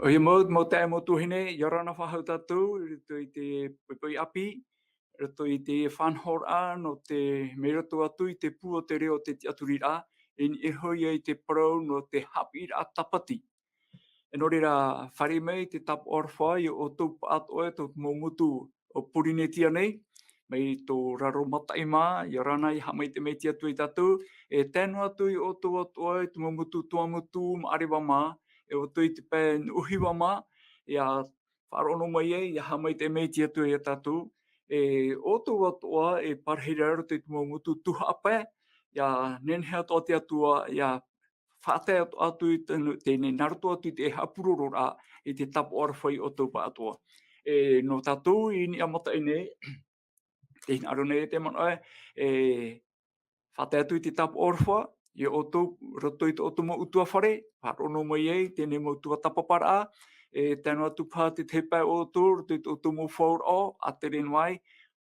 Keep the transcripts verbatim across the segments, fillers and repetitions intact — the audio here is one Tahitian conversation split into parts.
ʻOia mau, mau taeaʻe mau tuahine, ʻia ora na faʻahou tātou, i roto i te poʻipoʻi ʻāpī, i roto i te faʻanahoraʻa, nō te, mai roto atu i te pū o te reo o te tiʻaturiraʻa, i niʻa iho ia i te parau nō te haʻapiʻiraʻa tāpati. E nō reira, fāriʻi mai te tāpaʻo aroha ia ʻoutou pāʻatoʻa e tō te mau motu o Pōrīnetia nei, mai tō raro mataʻi mā, ʻia ora na, ʻia haʻamaitaʻi mai te Atua ia tātou, e tae noa atu ia ʻoutou atoʻa i te mau motu Tuamotu, Maʻareva mā, e ʻoutou i te pae Nuʻuhiva mā, ʻia faʻaroʻo noa mai ai, ʻia haʻamaitaʻi mai te Atua ia tātou, e ʻoutou atoʻa e parahi ra i roto i te mau motu Tuhaʻa pae, ʻia nehenehe atoʻa te Atua, ʻia faʻatae atu, atu i te, teie nei, nā roto atu i te haʻapurororaʻa, i te tāpaʻo aroha ia ʻoutou pāʻatoʻa. E, nō tātou i niʻa mataʻi nei, tē hinaʻaro nei e te manaʻo, e, faʻatae atu i te tāpaʻo aroha, ia ʻoutou, roto i tō ʻoutou mau ʻutuāfare, faʻaroʻo noa mai ai, teie nei mau tuatāpaparaʻa, e, tae noa atu paha te tahi pae o ʻoutou, roto i tō ʻoutou mau fauraʻo, ʻātere noa ai,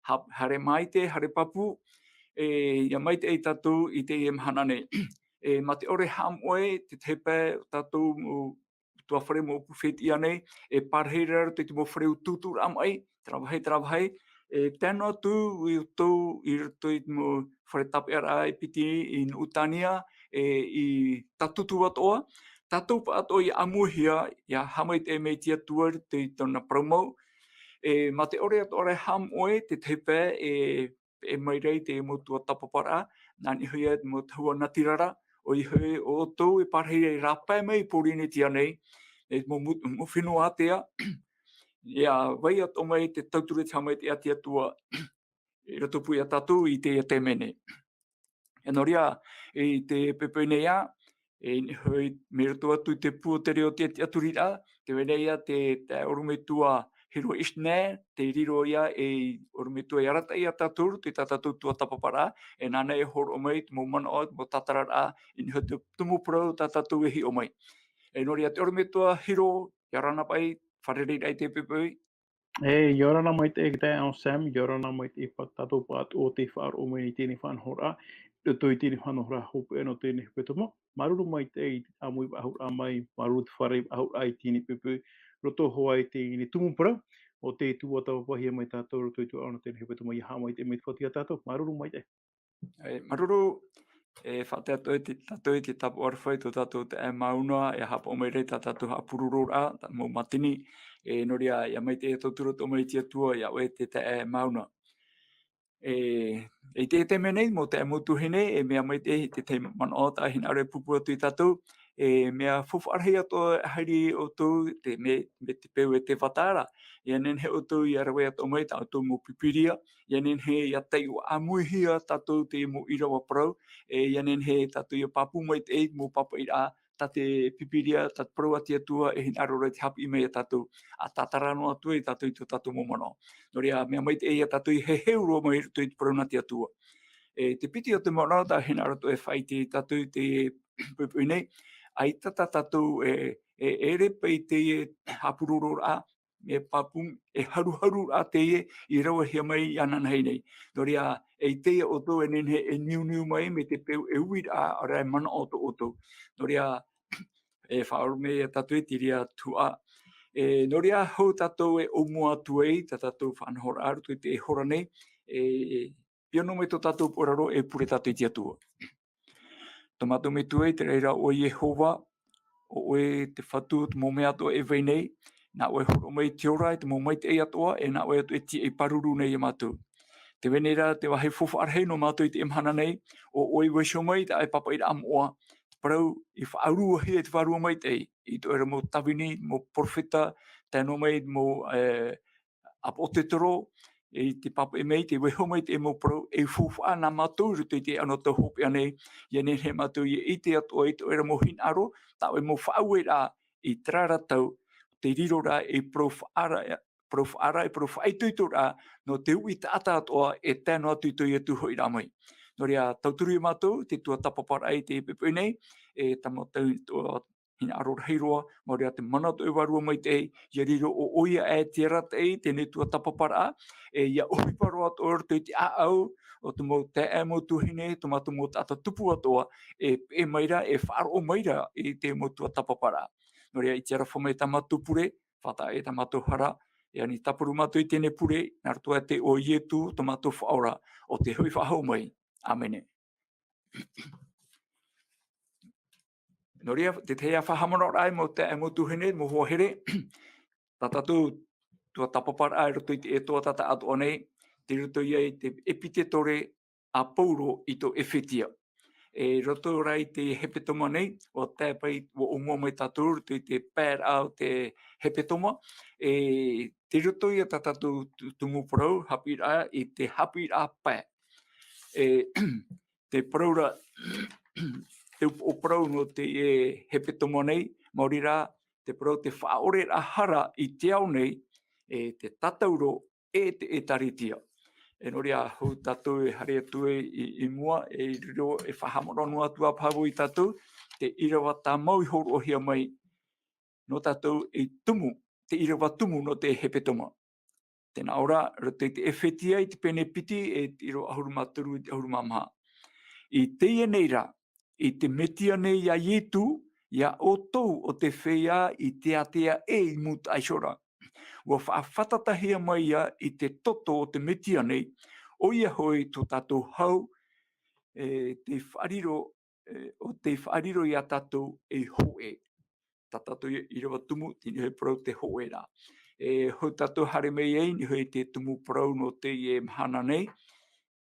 ha-, haere maitaʻi, haere pāpū, e, ʻia maitaʻi tātou i teie mahana nei. E, mā te ʻore haʻamoʻe, te tahi pae o tātou mau ʻutuāfare mau ʻōpū fētiʻi ānei, e parahi ra i roto i te mau fare utuuturaʻa maʻi, terā vāhi, terā vāhi, e tae noa atu ia ʻoutou i roto i te mau fare tāpeʻaraʻa e piti i Nuʻutānia, e i Tātūtū atoʻa, tātou pāʻatoʻa ʻia ʻāmuihia, ʻia haʻamaitaʻi mai te Atua i roto i tōna parau mau, e mā te ʻore atoʻa ra e haʻamoʻe, te tahi pae e peʻe mai ra i te mau tuatāpaparaʻa, nā niʻa iho ia te mau tahua natirara, ʻoia hoʻi ʻoutou e parahi ra i rāpae mai i Pōrīnetia nei, e mau mut-, mau fenua ātea, ʻia vai atoʻa mai te tauturu e te haʻamaitaʻi a te Atua, i roto pū ia tātou i teie taime nei. E nō reira, i te poʻipoʻi nei ā, e, i niʻa iho mai roto atu i te pū o te reo o te tiʻaturiraʻa, tē vai nei ā te, te ʻorometua Hiro Isner, tei riro ia ei ʻorometua e arataʻi ia tātou, i tā tātou tuatāpaparaʻa, e nāna e hōroʻa mai te mau manaʻo, te mau tātararaʻa, i niʻa iho i te tumu parau tā tātou e hiʻo mai. E nō reira te ʻorometua Hiro, ʻia ora na paʻi, fārerei i te poʻipoʻi. E, ʻia ora na maitaʻi e te taeaʻe Sam, ʻia ora na maitaʻi e pā-, tātou pāʻatoʻa tei faʻaroʻo mai i teie faʻanahoraʻa, i roto i teie faʻanahoraʻa hopeʻa nō teie hepetoma. Māuruuru maitaʻi i te ʻāmui faʻahou mai, māuruuru te fārerei faʻahou i teie poʻipoʻi, roto hoʻi i teie tumu parau, ʻo tē tuatāpapahia mai tātou roto i te ʻāʻau nō teie hepetoma, ʻia haʻamaitaʻi mai te Fatu ia tātou. Māuruuru maitaʻi. E, māuruuru, e, faʻatae atu e te, tātou i te tāpaʻo aroha i tō tātou taeaʻe Mauna, e haʻapaʻo mai ra i tā tātou haʻapurororaʻa, tā mau mātini, e, nō reira, ʻia maitaʻi e tauturu atoʻa mai te Atua, iā ʻoe e te taeaʻe Mauna. E, i te, te mea nei, mau taeaʻe mau tuahine, e mea maitaʻi, te, te manaʻo tā hinaʻaro e pūpū atu ia tātou, e mea faufaʻa rahi atoʻa e haere ʻoutou, te, me, me te peu e te vata ra, ʻia nehenehe ʻoutou ʻia rave atoʻa mai tā ʻoutou mau Pīpīria, ʻia nehenehe ʻia taiʻo ʻāmuihia tātou te mau ʻīrava parau, e ʻia nehenehe tātou ʻia pāpū maitaʻi te mau pāpaʻiraʻa, tā te Pīpīria, tā te parau a te Atua, e hinaʻaro ra i te haʻapiʻi mai ia tātou, ʻa tātara noa atu ai tātou i tō tātou mau manaʻo. Nō reira, mea maitaʻi ia tātou e heheu roa mai i roto i te parau nā te Atua. E, te piti o te manaʻo tā hinaʻaro atoʻa e faʻaʻite ia tātou i te poʻipoʻi nei, ʻaita tā tātou e, e, e ʻere paʻi i teie haʻapurororaʻa, e pāpū, e haruharuraʻa teie i ravehia mai inanahi nei. Nō reira, e ʻite ia ʻoutou e nehenehe e niuniu mai mai te peu e uiraʻa, ʻaore rā e manaʻo tō ʻoutou. Nō reira, e faʻaoromaʻi ia tātou i te reira tuhaʻa. E, nō reira, hou tātou e ʻōmua atu ai, tā tātou faʻanahoraʻa roto i teie hora nei, e, piano mai tō tātou pūʻoraʻa, e pure tātou i te Atua. Tō mātou Metua i te raʻi ra, ʻo Iehova, ʻo ʻoe te Fatu o te mau mea atoʻa e vai nei, nā ʻoe e hōroʻa mai te ora, i te mau maitaʻi atoʻa, e nā ʻoe atoʻa e tiaʻi pāruru nei ia mātou. Tē vai nei rā te vāhi faufaʻa rahi nō mātou i teie mahana nei, ʻo ʻoe i vaiiho mai i tā ʻoe pāpaʻiraʻa moʻa, te parau i faʻaruahia e te Vārua Maitaʻi, i tō ʻoe ra mau tāvini, mau perofeta, tae noa mai mau, e, ʻāpōsetolo, i te pāpaʻi mai, tē vaiiho mai te mau parau, e faufaʻa nā mātou i roto i teie anotau hopeʻa nei, ʻia nehenehe mātou ʻia ʻite atoʻa i tō ʻoe ra mau hinaʻaro, tā ʻoe mau faʻaueraʻa i terā ra tau, tei riro ra ei parau faʻaara, parau faʻaara, ei parau faʻaitoitoraʻa, nō te uʻi taʻata atoʻa e tae noa atu i tō Ietu hoʻiraʻa mai. Nō reira, tauturu ia mātou, te tuatāpaparaʻa i teie poʻipoʻi nei, e tā mātou, tō hinaʻaro rahi roa, maori ā te mana o tō ʻoe Vārua Maitaʻi, ʻia riro ʻo ʻoia ē te arataʻi, teie tuatāpaparaʻa, e ʻia ʻohipa roa atoʻa i roto i te ʻāʻau o te mau taeaʻe mau tuahine, tō mātou mau taʻata tupu atoʻa, e peʻe mai ra, e faʻaroʻo mai ra i te mau tuatāpaparaʻa. Nō reira, i te aroha mai tā mātou pure, faʻataʻa i tā mātou hara, e ani tāpuru mātou i teie pure, nā roto i te iʻoa o Ietu, tō mātou Faʻaora, ʻo tē hoʻi faʻahou mai. ʻĀmene. Nō reira, te tahi faʻahaʻamanaʻoraʻa mau taeaʻe mau tuahine, mau hoa here, tā tātou tuatāpaparaʻa i roto i te ʻētoʻa tātaʻatoʻa nei, tei roto ia i te ʻepitetore a Paulo i tō ʻEfetia. E roto rā i te hepetoma nei, ʻua tae paʻi, ʻua ʻōmua mai tātou i roto i te paeraʻa o te hepetoma, e tei roto ia tā tātou tu-, tumu parau, haʻapiʻiraʻa i te haʻapiʻiraʻa pae. E, te parau ra, te upoʻo parau nō te, e, hepetoma nei, maori rā, te parau te faʻaʻoreraʻa hara i te ao nei, e, te tātauro, e te ʻĒtārētia. E nō reira, hou tātou e haere atu ai i, i mua, e i riro, e faʻahaʻamanaʻo noa atu ā paha vau ia tātou, te ʻīrava tāmau i hōroʻahia mai nō tātou ei tumu, te ʻīrava tumu nō te hepetoma. Tē nā ʻō ra, roto i te ʻEfetia i te pene piti, e te ʻīrava ʻahuru mā toru, i te ʻahuru mā maha. I teie nei rā, i te Metia nei ia Ietu, ia ʻoutou ʻo tē feiā i teatea ʻē i mūtaʻa iho ra. ʻUa faʻafātatahia mai ia i te toto o te Metia nei, ʻoia hoʻi tō tātou hau, e, tei faʻariro, e, ʻo tei faʻariro ia tātou ei hōʻē. Tā tātou ʻī-, ʻīrava tumu, teie nei hoʻi parau te hōʻē ra. E, hou tātou haere mai ai, nei hoʻi te tumu parau nō teie mahana nei,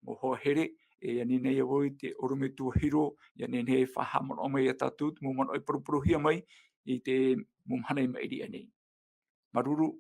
mau hoa here, e ani nei ā vau i te ʻorometua Hiro, ʻia nehenehe e faʻahaʻamanaʻo mai ia tātou, te mau manaʻo e paruparuhia mai i te mau mahana i maʻiri aʻe nei. Māuruuru.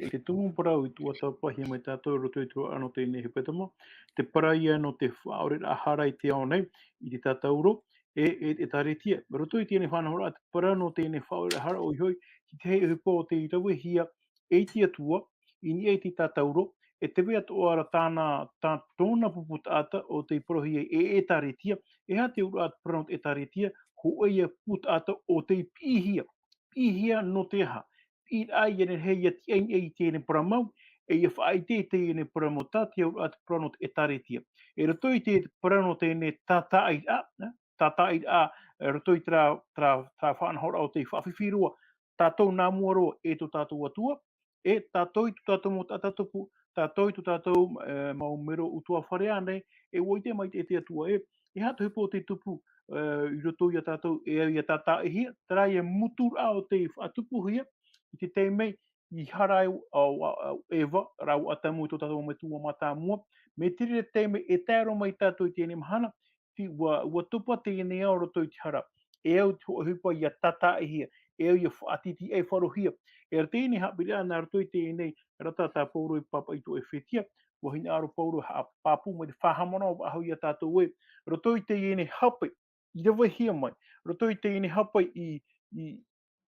E te tumu parau i tuatāpapahia mai tātou i roto i te roaraʻa nō teie nei hepetoma, te parau ia nō te faʻaʻoreraʻa hara i te ao nei, i te tātauro, e, e, ʻĒtārētia. Roto i teie nei faʻanahoraʻa, te parau nō teie nei faʻaʻoreraʻa hara ʻoia hoʻi, te tahi ʻohipa ʻo tei ravehia e te Atua, i niʻa i te tātauro, e tē vai atoʻa ra tāna, tā, tōna pupu taʻata ʻo tei parauhia e ʻĒtārētia, e aha te auraʻa te parau nō te ʻĒtārētia, hōʻē ia pupu taʻata ʻo tei piʻihia, piʻihia nō te aha, piʻiraʻa ʻia nehenehe ʻia tiʻa i niʻa i teie nei parau mau, e ʻia faʻaʻite i teie nei parau mau tā te auraʻa te parau nō te ʻĒtārētia. E roto i te parau nō teie nei tātaʻiraʻa, tātaʻiraʻa, e roto i terā, terā, terā faʻanahoraʻa ʻo tei faʻafifi roa, tātou nā mua roa e tō tātou Atua, e tātou i tō tātou mau taʻata tupu, tātou i tō tātou, e, mau mero ʻutuāfare ānei, e ʻua ʻite mai te, te Atua ē, e aha te ʻohipa ʻo tei tupu, e, i roto ia tātou, e au ʻia tātaʻihia, terā ia muturaʻa ʻo tei faʻatupuhia, i te taime i hara ai ʻo, ʻo, ʻo, ʻo Eva, rāua ʻo Atamu i tō tātou mau metua mātāmua, mai te reira taime e tae roa mai tātou i teie nei mahana, te, ʻua, ʻua topa teie nei ao roto i te hara. E au te hōʻē ʻohipa ʻia tātaʻihia, e au ʻia faʻatitiʻaifarohia. E rā teie nei haʻapiʻiraʻa nā roto i teie nei, rata tā Paulo i pāpaʻi i tō ʻEfetia, ʻua hinaʻaro Paulo e haʻapāpū mai te faʻahaʻamanaʻo faʻahou ia tātou ē. Roto i teie nei hape, i ravehia mai. Roto i teie nei hape i, i,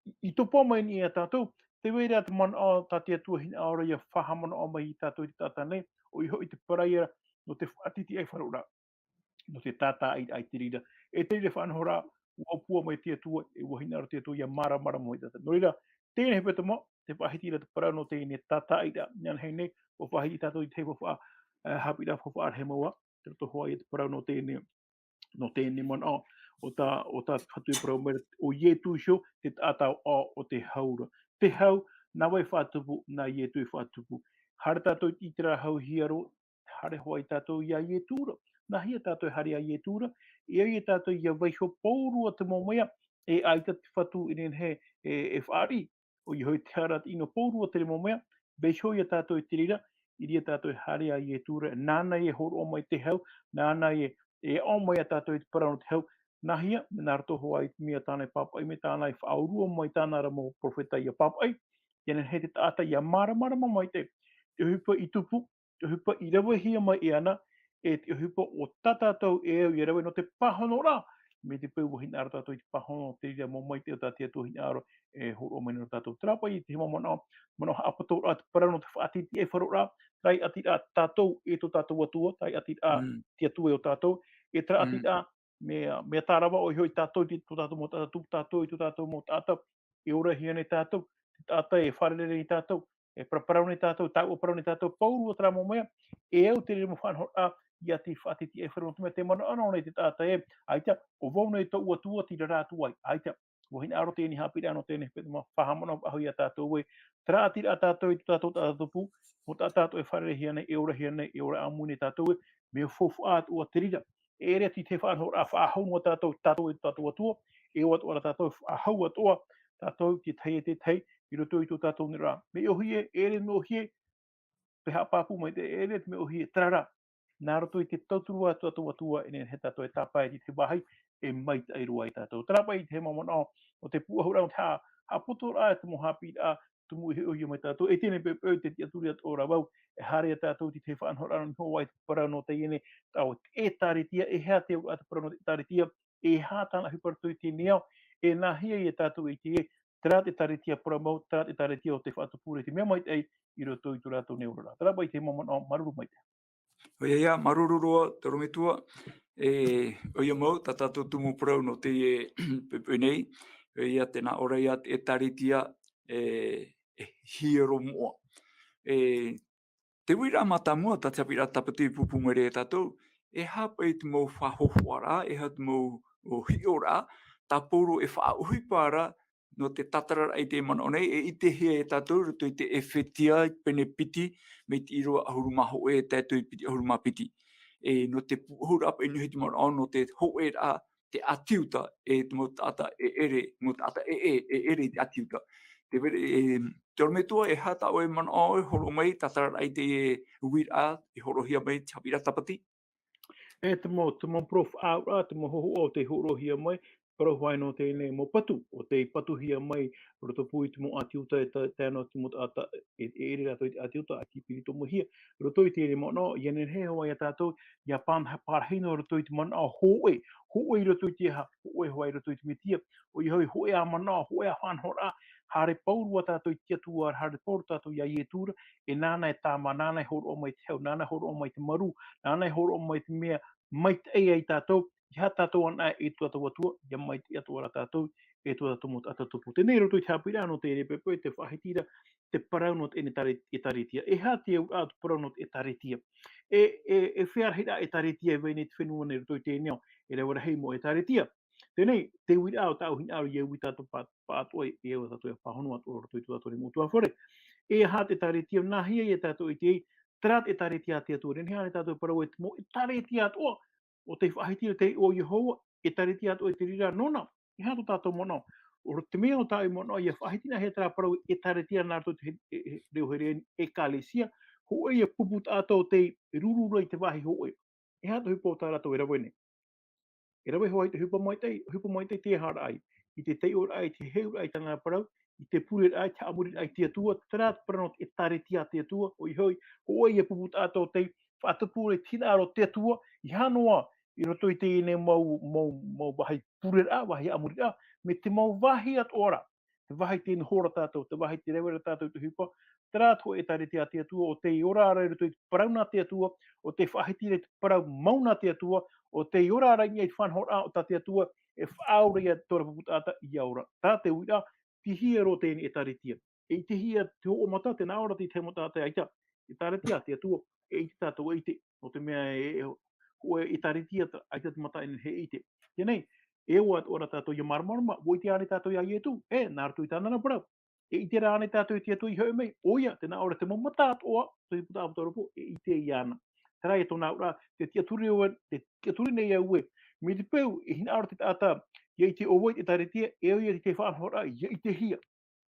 i, i topa mai nei ia tātou, tē vai ra te manaʻo tā te Atua hinaʻaro ʻia faʻahaʻamanaʻo mai ia tātou i te taʻata nei, ʻoia hoʻi te parau ra, nō te faʻatitiʻaifaroraʻa, nō te tātaʻiraʻa i te reira. E te reira faʻanahoraʻa, ʻua ʻōpua mai te Atua, e ʻua hinaʻaro te Atua ʻia māramarama mai tātou. Nō reira, teie nei hepetoma, tē faʻahiti ra te parau nō teie nei tātaʻiraʻa, ʻia nehenehe, ʻua faʻahiti tātou i te faufaʻa, e, haʻapiʻiraʻa faufaʻa rahi mau ā, te roto hoʻi i te parau nō teie nei, nō teie nei manaʻo, ʻo tā, ʻo tā Fatu e parau mai ra, ʻo Ietu iho, te taʻata ʻo, ʻo te hau ra. Te hau, nā vai faʻatupu, nā Ietu i faʻatupu. Haere tātou i terā hau hiero, haere hoʻi tātou ia Ietu ra. Nāhea tātou e haere ia Ietu ra, e au ia tātou ʻia vaiiho pauroa te mau mea, e ʻaita te Fatu i nehenehe, e, e fāriʻi. ʻOia hoʻi te hara te ʻino pauroa te mau mea, vaiiho ia tātou i te reira, i reira tātou e haere ia Ietu ra, nāna e hōroʻa mai te hau, nāna e, e aʻo mai ia tātou i te parau nō te hau, nāhea, nā roto hoʻi i te mea tāna i pāpaʻi mai, tāna i faʻaorua mai tāna ra mau perofeta ʻia pāpaʻi, ʻia nehenehe te taʻata ʻia māramarama mai te, te ʻohipa i tupu, te ʻohipa i ravehia mai e ana, e te ʻohipa ʻo tā tātou e au ʻia rave nō te pāhono ra, mai te peu ʻua hinaʻaro tātou i te pāhono, te reira mau maitaʻi tā te Atua hinaʻaro, e hōroʻa mai nō tātou. Terā paʻi te mau manaʻo, manaʻo haʻapoto ra, te parau nō te faʻatitiʻaifaroraʻa, terā ʻati ra tātou e tō tātou Atua, terā ʻati ra Mm. te Atua e ʻo tātou, e terā ʻati Mm. ra, mea, mea tārava ʻoia hoʻi tātou, i tō tātou mau taʻata tupu, tātou i tō tātou mau taʻata, e orahia nei tātou, te taʻata e fārerei nei tātou, e paraparau nei tātou, taua parau nei tātou, pauroa terā mau mea, e au te reira mau faʻanahoraʻa, ʻia te faʻatitiʻaifaro nō te mea, te manaʻo nei te taʻata ē, ʻaita, ʻo vau nei tōʻu Atua tei rara atu ai, ʻaita, ʻUa hinaʻaro teie nei haʻapiʻiraʻa nō teie nei hepetoma, faʻahaʻamanaʻo faʻahou ia tātou ē, terā ʻati ra tātou i tō tātou taʻata tupu, mau taʻata atoʻa e fārereihia nei, e orahia nei, e ora ʻāmui nei tātou ē, mea faufaʻa atoʻa te reira. E ʻere atu i te faʻanahoraʻa, faʻahou noa tātou, tātou e tō tātou Atua, e ʻoaʻoa atoʻa ra tātou, faʻahou atoʻa tātou i te tahi e te tahi, i roto i tō tātou nei ra. Mea ʻōhie, e ʻere mea ʻōhie, te haʻapāpū mai te ʻere te mea ʻōhie, terā rā. Nā roto i te tauturu atu a tō Atua, e nehenehe tātou e tāpae i te vāhi e maitaʻi roa ia tātou. Terā paʻi te mau manaʻo o te pūʻohuraʻa, o te ha-, haʻapotoraʻa, te mau haʻapiʻiraʻa tumu i hiʻohia mai tātou. E teie nei poʻipoʻi te tiʻaturi atoʻa ra vau, e haere ia tātou i te faʻanahoraʻa nō Iehova i te parau nō teie nei, tā ʻoe ʻĒkālesia, e aha te auraʻa te parau nō te ʻĒkālesia, e aha tāna ʻohipa i roto i teie nei ao, e nāhea ia tātou e ʻite ē, terā te ʻĒkālesia parau mau, terā te ʻĒkālesia o tē faʻatupu ra i te mea maitaʻi i roto i tō rātou nei oraraʻa. Terā paʻi te mau manaʻo, māuruuru maitaʻi. ʻOia ia, māuruuru roa, te ʻorometua, e, ʻoia mau, tā tātou tumu parau nō teie poʻipoʻi nei, ʻoia ia tē nā ʻō ra ia te ʻĒkālesia, e, e hiero moʻa. E, te uiraʻa mātāmua, tā te haʻapiʻiraʻa tāpati i pūpū mai ra ia tātou, e aha paʻi te mau faʻahōhoʻaraʻa, e aha te mau, ʻo, hiʻoraʻa, tā Pauro e faʻaʻohipa ra, nō te tātararaʻa i te manaʻo nei, e ʻitehia e tātou, i roto i te Efetia, pene piti, mai te ʻīrava ʻahuru mā hōʻē, tae atu i piti ʻahuru mā piti. E, nō te pūʻohuraʻa paʻi nō te manaʻo, nō te hōʻēraʻa, te ʻĀti Iuta, e te mau taʻata e ʻere, mau taʻata e, e, e ʻere i te ʻĀti Iuta. Te vere, e, te ʻorometua, e aha tā ʻoe manaʻo e hōroʻa mai, tātararaʻa i te uiraʻa, e hōroʻahia mai, te haʻapiʻiraʻa tāpati? E te mau, te mau parau faʻaauraʻa, te mau hōhoʻa o tē hōroʻahia mai, parau hoʻi nō teie nei mau patu, o tē patuhia mai, roto pū i te mau ʻĀti Iuta e ta-, tae noa te mau taʻata, e, e ʻere rātou i te ʻĀti Iuta, ʻaita i piri tomohia. Roto i teie nei manaʻo, ʻia nehenehe hoʻi ia tātou, ʻia pā-, pārahi noa roto i te manaʻo hōʻē, hōʻē i roto i te aha, hōʻē hoʻi i roto i te Mesia, ʻoia hoʻi, hōʻē ā manaʻo, hōʻē ā faʻanahoraʻa, haere pauroa tātou i te Atua, haere pauroa tātou ia Ietu ra, e nāna e tāmā, nāna e hōroʻa mai te hau, nāna e hōroʻa mai te marū, nāna e hōroʻa mai te mea maitaʻi ia tātou, ʻeiaha tātou anaʻe e tō tātou Atua, ʻia maitaʻi atoʻa ra tātou, e tō tātou mau taʻata tupu. Teie nei roto i te haʻapiʻiraʻa nō teie poʻipoʻi, te faʻahiti ra, te parau nō teie nei ʻĒkāle-, ʻĒkālesia. E aha te auraʻa o te parau nō te ʻĒkālesia? E, e, e fea rahi rā ʻĒkālesia e vai nei i te fenua nei roto i teie nei ao, e rave rahi mau ʻĒkālesia. Teie nei, te uiraʻa o tāʻu hinaʻaro ʻia ui tātou pā-, pāʻatoʻa, e ʻaita tātou e pāhono atoʻa roto i tō tātou nei mau ʻutuāfare. E aha te ʻĒkālesia, nāhea ia tātou e ʻite ai, terā te ʻĒkālesia a te Atua, e nehenehe ānei tātou e parau ē te mau ʻĒkālesia atoʻa, o tē faʻahiti ra te iʻoa o Iehova, ʻĒkālesia atoʻa i te reira nōna. E aha tō tātou manaʻo? ʻO te mea o tāʻu manaʻo, ʻia faʻahiti nāhea terā parau ʻĒkālesia nā roto i te he-, he-, he-, reo Herēni, ʻekalesia, hōʻē ia pupu taʻata o tē ruru ra i te vāhi hōʻē. E aha te ʻohipa o tā rātou e rave nei? E rave hoʻi te ʻohipa maitaʻi, ʻohipa maitaʻi te aha ra ʻaita, i te taiʻoraʻa, i te heheuraʻa i tāna parau, i te pureraʻa, i te haʻamoriraʻa i te Atua, terā te parau nō te ʻĒkālesia a te Atua, ʻoia hoʻi, hōʻē ia pupu taʻata o tē faʻatupu ra i te hinaʻaro o te Atua, ʻeiaha noa, i roto i teie nei mau, mau, mau vāhi pureraʻa, vāhi haʻamoriraʻa, mai te mau vāhi atoʻa ra, te vāhi tē noho ra tātou, te vāhi tē rave ra tātou i te ʻohipa, terā te hōʻē ʻĒkālesia a te Atua, o tē ora ra i roto i te parau nā te Atua, o tē faʻahiti ra i te parau mau nā te Atua, o tē ora ra i niʻa i te faʻanahoraʻa o tā te Atua, e faʻaora ia tōna pupu taʻata ʻia ora. Terā te uiraʻa, te hiero o teie nei ʻĒkālesia. E ʻitehia te hoʻo mata, tē nā ʻō ra te tahi mau taʻata ʻaita, ʻĒkālesia a te Atua, e ʻite tātou, e ʻite, nō te mea e, e, hōʻē ʻĒkālesia, ʻaita te mata e nehenehe e ʻite. Teie nei, e ʻoaʻoa atoʻa ra tātou ʻia māramarama, ʻua ʻite ānei tātou ia Ietu, e, nā roto i tāna ra parau. E ʻite rā ānei tātou i te Atua i hoʻi mai, ʻoia, tē nā ʻō ra te mau mata atoʻa, tō te puta ʻāpōsetolo Paulo, e ʻite iāna. Terā ia tōna auraʻa, te tiʻaturi ē, te tiʻaturi nei au ē, mai te peu, e hinaʻaro te taʻata, ʻia ʻite ʻo vai te ʻĒkālesia, e ʻoia te faʻanahoraʻa, ʻia ʻitehia.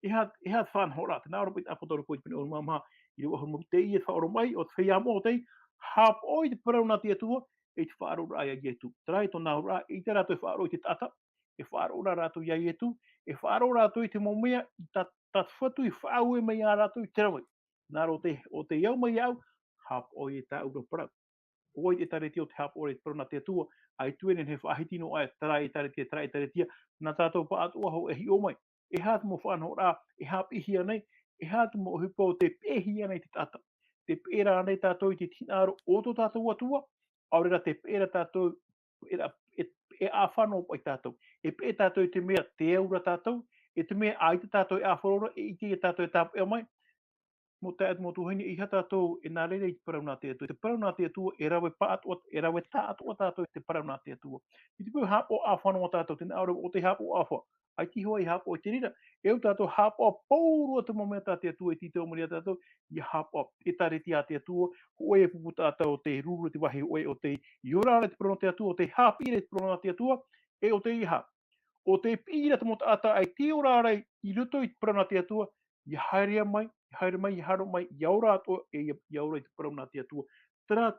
E aha, e aha te faʻanahoraʻa, tē nā ʻō ra paʻi te ʻāpōsetolo Paulo i te pene ʻahuru mā maha, ʻīrava ʻahuru mā piti, teie te faʻaroʻo mai, ʻo te feiā moʻa o tē, haʻapaʻo i te parau nā te Atua, e te faʻaroʻoraʻa ia Ietu. Terā ia tōna auraʻa, e ʻite rātou e faʻaroʻo i te taʻata, e faʻaroʻo rā rātou ia Ietu, e faʻaroʻo rātou i te mau mea, i tā, tā te Fatu i faʻaue mai ia rātou i te rave. Nā roto i te, ʻo tē au mai iāʻu, haʻapaʻo i tāʻu ra parau. ʻO vai te ʻĒkālesia o tē haʻapaʻo ra i te parau nā te Atua, ʻaita e nehenehe e faʻahiti noa aʻe, terā ʻĒkālesia, terā ʻĒkālesia, nā tātou pāʻatoʻa hoʻi e hiʻo mai. E aha te mau faʻanahoraʻa e haʻapiʻihia nei, e aha te mau ʻohipa o tē peʻehia nei te taʻata. Tē peʻe ra ānei tātou i te hinaʻaro o tō tātou Atua, ʻaore rā tē peʻe ra tātou, e ra-, e, e ʻāfano paʻi tātou. E peʻe tātou i te mea tē au ra tātou, e te mea ʻaita tātou e ʻāfaro ra, e ʻite ia tātou e tāpeʻa mai, mau taeaʻe, mau tuahine, ʻeiaha tātou e nā reira i te parau nā te Atua. Te parau nā te Atua, e rave pāʻatoʻa, e rave tāʻatoʻa tātou i te parau nā te Atua. I te peu haʻapaʻo ʻāfa noa tātou, tē nā ʻō ra, ʻo tei haʻapaʻo ʻāfa. ʻAita hoʻi e haʻapaʻo i te reira, e au tātou haʻapaʻo pauroa te mau mea tā te Atua i tītau mai ia tātou, ʻia haʻapaʻo ʻĒtārētia a te Atua, hōʻē e pupu taʻata ʻo tei ruru i te vāhi hōʻē, ʻo tei ora ra i te parau nā te Atua, ʻo tei haʻapiʻi ra i te parau nā te Atua, e ʻo tei ʻeiaha. ʻO tei piʻi ra te mau taʻata ʻaita e ora ra i roto i te parau nā te Atua, ʻia haere mai, ʻia haere mai, ʻia haere mai, ʻia ora atoʻa, e ʻia, ʻia ora i te parau nā te Atua. Terā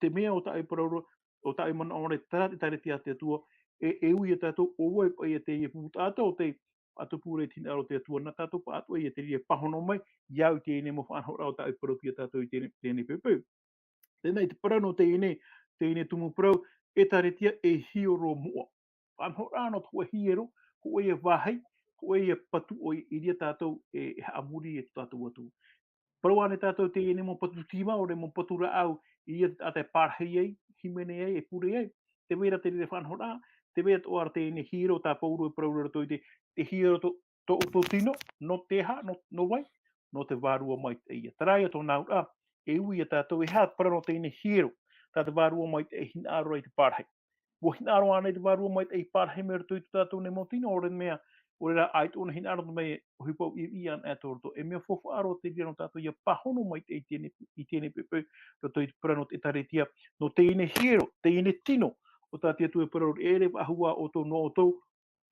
te mea ʻo tāʻu e parau ra, ʻo tāʻu e manaʻo ra, terā te ʻĒtārētia a te Atua, e, e ui ia tātou, ʻo vai paʻi ia teie pupu taʻata ʻo tei faʻatupu ra i te hinaʻaro o te Atua, nā tātou pāʻatoʻa ia te reira e pāhono mai, ʻia au i teie nei mau faʻanahoraʻa ʻo tāʻu e parau atu ia tātou i teie, teie nei poʻipoʻi. Tēnā, i te parau nō teie nei, teie nei tumu parau, ʻĒtārētia e hiero moʻa. Faʻanahoraʻa nō te hōʻē hiero, hōʻē vāhi, hōʻē patu ʻo i reira tātou e, e haʻamori e tō tātou Atua. Parau ānei tātou teie nei mau patu tīma, ʻaore mau patu rāʻau, i reira te taʻata e pārahi ai, hīmene ai, e pure ai. Tē vai ra te reira faʻanahoraʻa, tē vai atoʻa ra teie nei hiero tā Paulo e parau ra i roto i te, te hiero tō, tō, tō tino, nō te aha, nō, nō vai, nō te Vārua Maitaʻi. Terā ia tōna auraʻa, e ui ia tātou, e aha te parau nō teie nei hiero, tā te Vārua Maitaʻi e hinaʻaro ra i te pārahi. ʻUa hinaʻaro ānei te Vārua Maitaʻi i pārahi mai roto i tō tātou nei mau tino, ʻaore mea, ʻaore rā ʻaita ʻōna hinaʻaro, nō te mea ʻohipa ʻoiʻoi ānei atoʻa roto. E mea faufaʻa roa te reira nō tātou ʻia pāhono maitaʻi i teie nei, i teie nei poʻipoʻi, roto i te parau nō te ʻĒtārētia, nō teie nei hiero, teie nei tino, ʻo tā te Atua e parau ra, e ʻere faʻahou ā ʻoutou nō ʻoutou,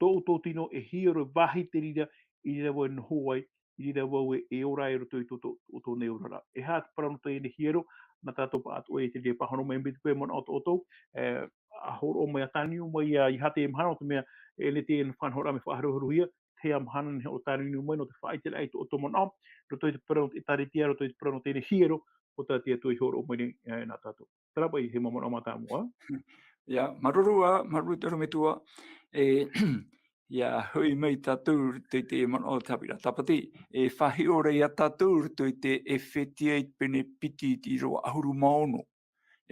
tō ʻoutou tino e hiero, e vāhi te reira, i reira vau e noho ai, i reira vau e, e ora ai roto i tō, tō, tō, tō nei oraraʻa. E aha te parau nō teie nei hiero, nā tātou pāʻatoʻa ia te reira e pāhono mai, mai te peu e manaʻo atoʻa ʻoutou, e, ʻa hōroʻa mai, ʻa tāniuniu mai ia, ʻeiaha teie mahana, nō te mea, e, ʻeʻere teie faʻanahoraʻa mea faʻaheroherohia, teie mahana nei ʻo tāniuniu mai, nō te faʻaʻite raʻa i tō ʻoutou manaʻo, roto i te parau nō te ʻĒtārētia, roto i te parau nō teie nei hiero, ʻo tā te Atua i hōroʻa mai nei, e, nā tātou. Terā paʻi e mau manaʻo mātāmua. ʻIa, māuruuru ā, māuruuru te ʻorometua, e, ʻia hoʻi mai tātou i roto i te manaʻo o te haʻapiʻiraʻa tāpati, e faʻahiʻo ra ia tātou i roto i te ʻEfetia pene piti i te ʻīrava ʻahuru mā ono.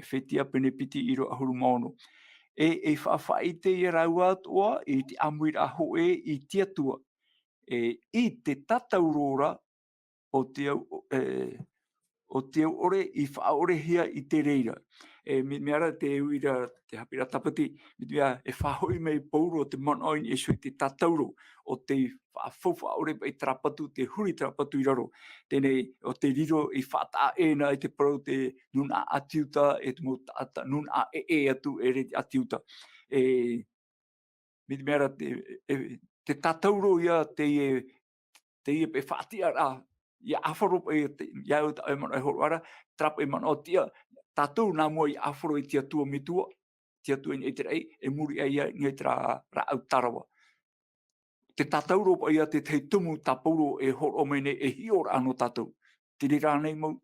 ʻEfetia pene piti ʻīrava ʻahuru mā ono. E, e faʻaʻite ia rāua atoʻa i te ʻāmuiraʻa hōʻē i te Atua. E, i te tātauro ra, ʻo te au, e, ʻo te au ʻore i faʻaʻorehia i te reira. E, mea, mea ra te uira, te haʻapiʻiraʻa tāpati, mea, e faʻahoʻi mai Paulo te manaʻo i niʻa iho i te tātauro, ʻo tei faʻafaufaʻa ʻore paʻi terā patu, tē huri terā patu i raro. Teie nei, ʻo tei riro i faʻataʻa ʻē na i te parau te nūnaʻa ʻĀti Iuta, e te mau taʻata nūnaʻa ʻē, ʻē atu, ʻeʻere te ʻĀti Iuta. E, mai te mea ra te, e, te tātauro ia teie, teie paʻi faʻatiʻaraʻa, ʻia ʻāfaro paʻi te, ia au tāʻu e manaʻo e hōroʻa ra, terā paʻi manaʻo tiʻa, tātou nā mua ʻia ʻāfaro i te Atua metua, te Atua i niʻa i te raʻi, e muri aʻe ia i niʻa i terā rāʻau tārava. Te tātauro paʻi ia te tahi tumu tā Paulo e hōroʻa mai nei e hiʻoraʻa nō tātou. Te reira ānei mau?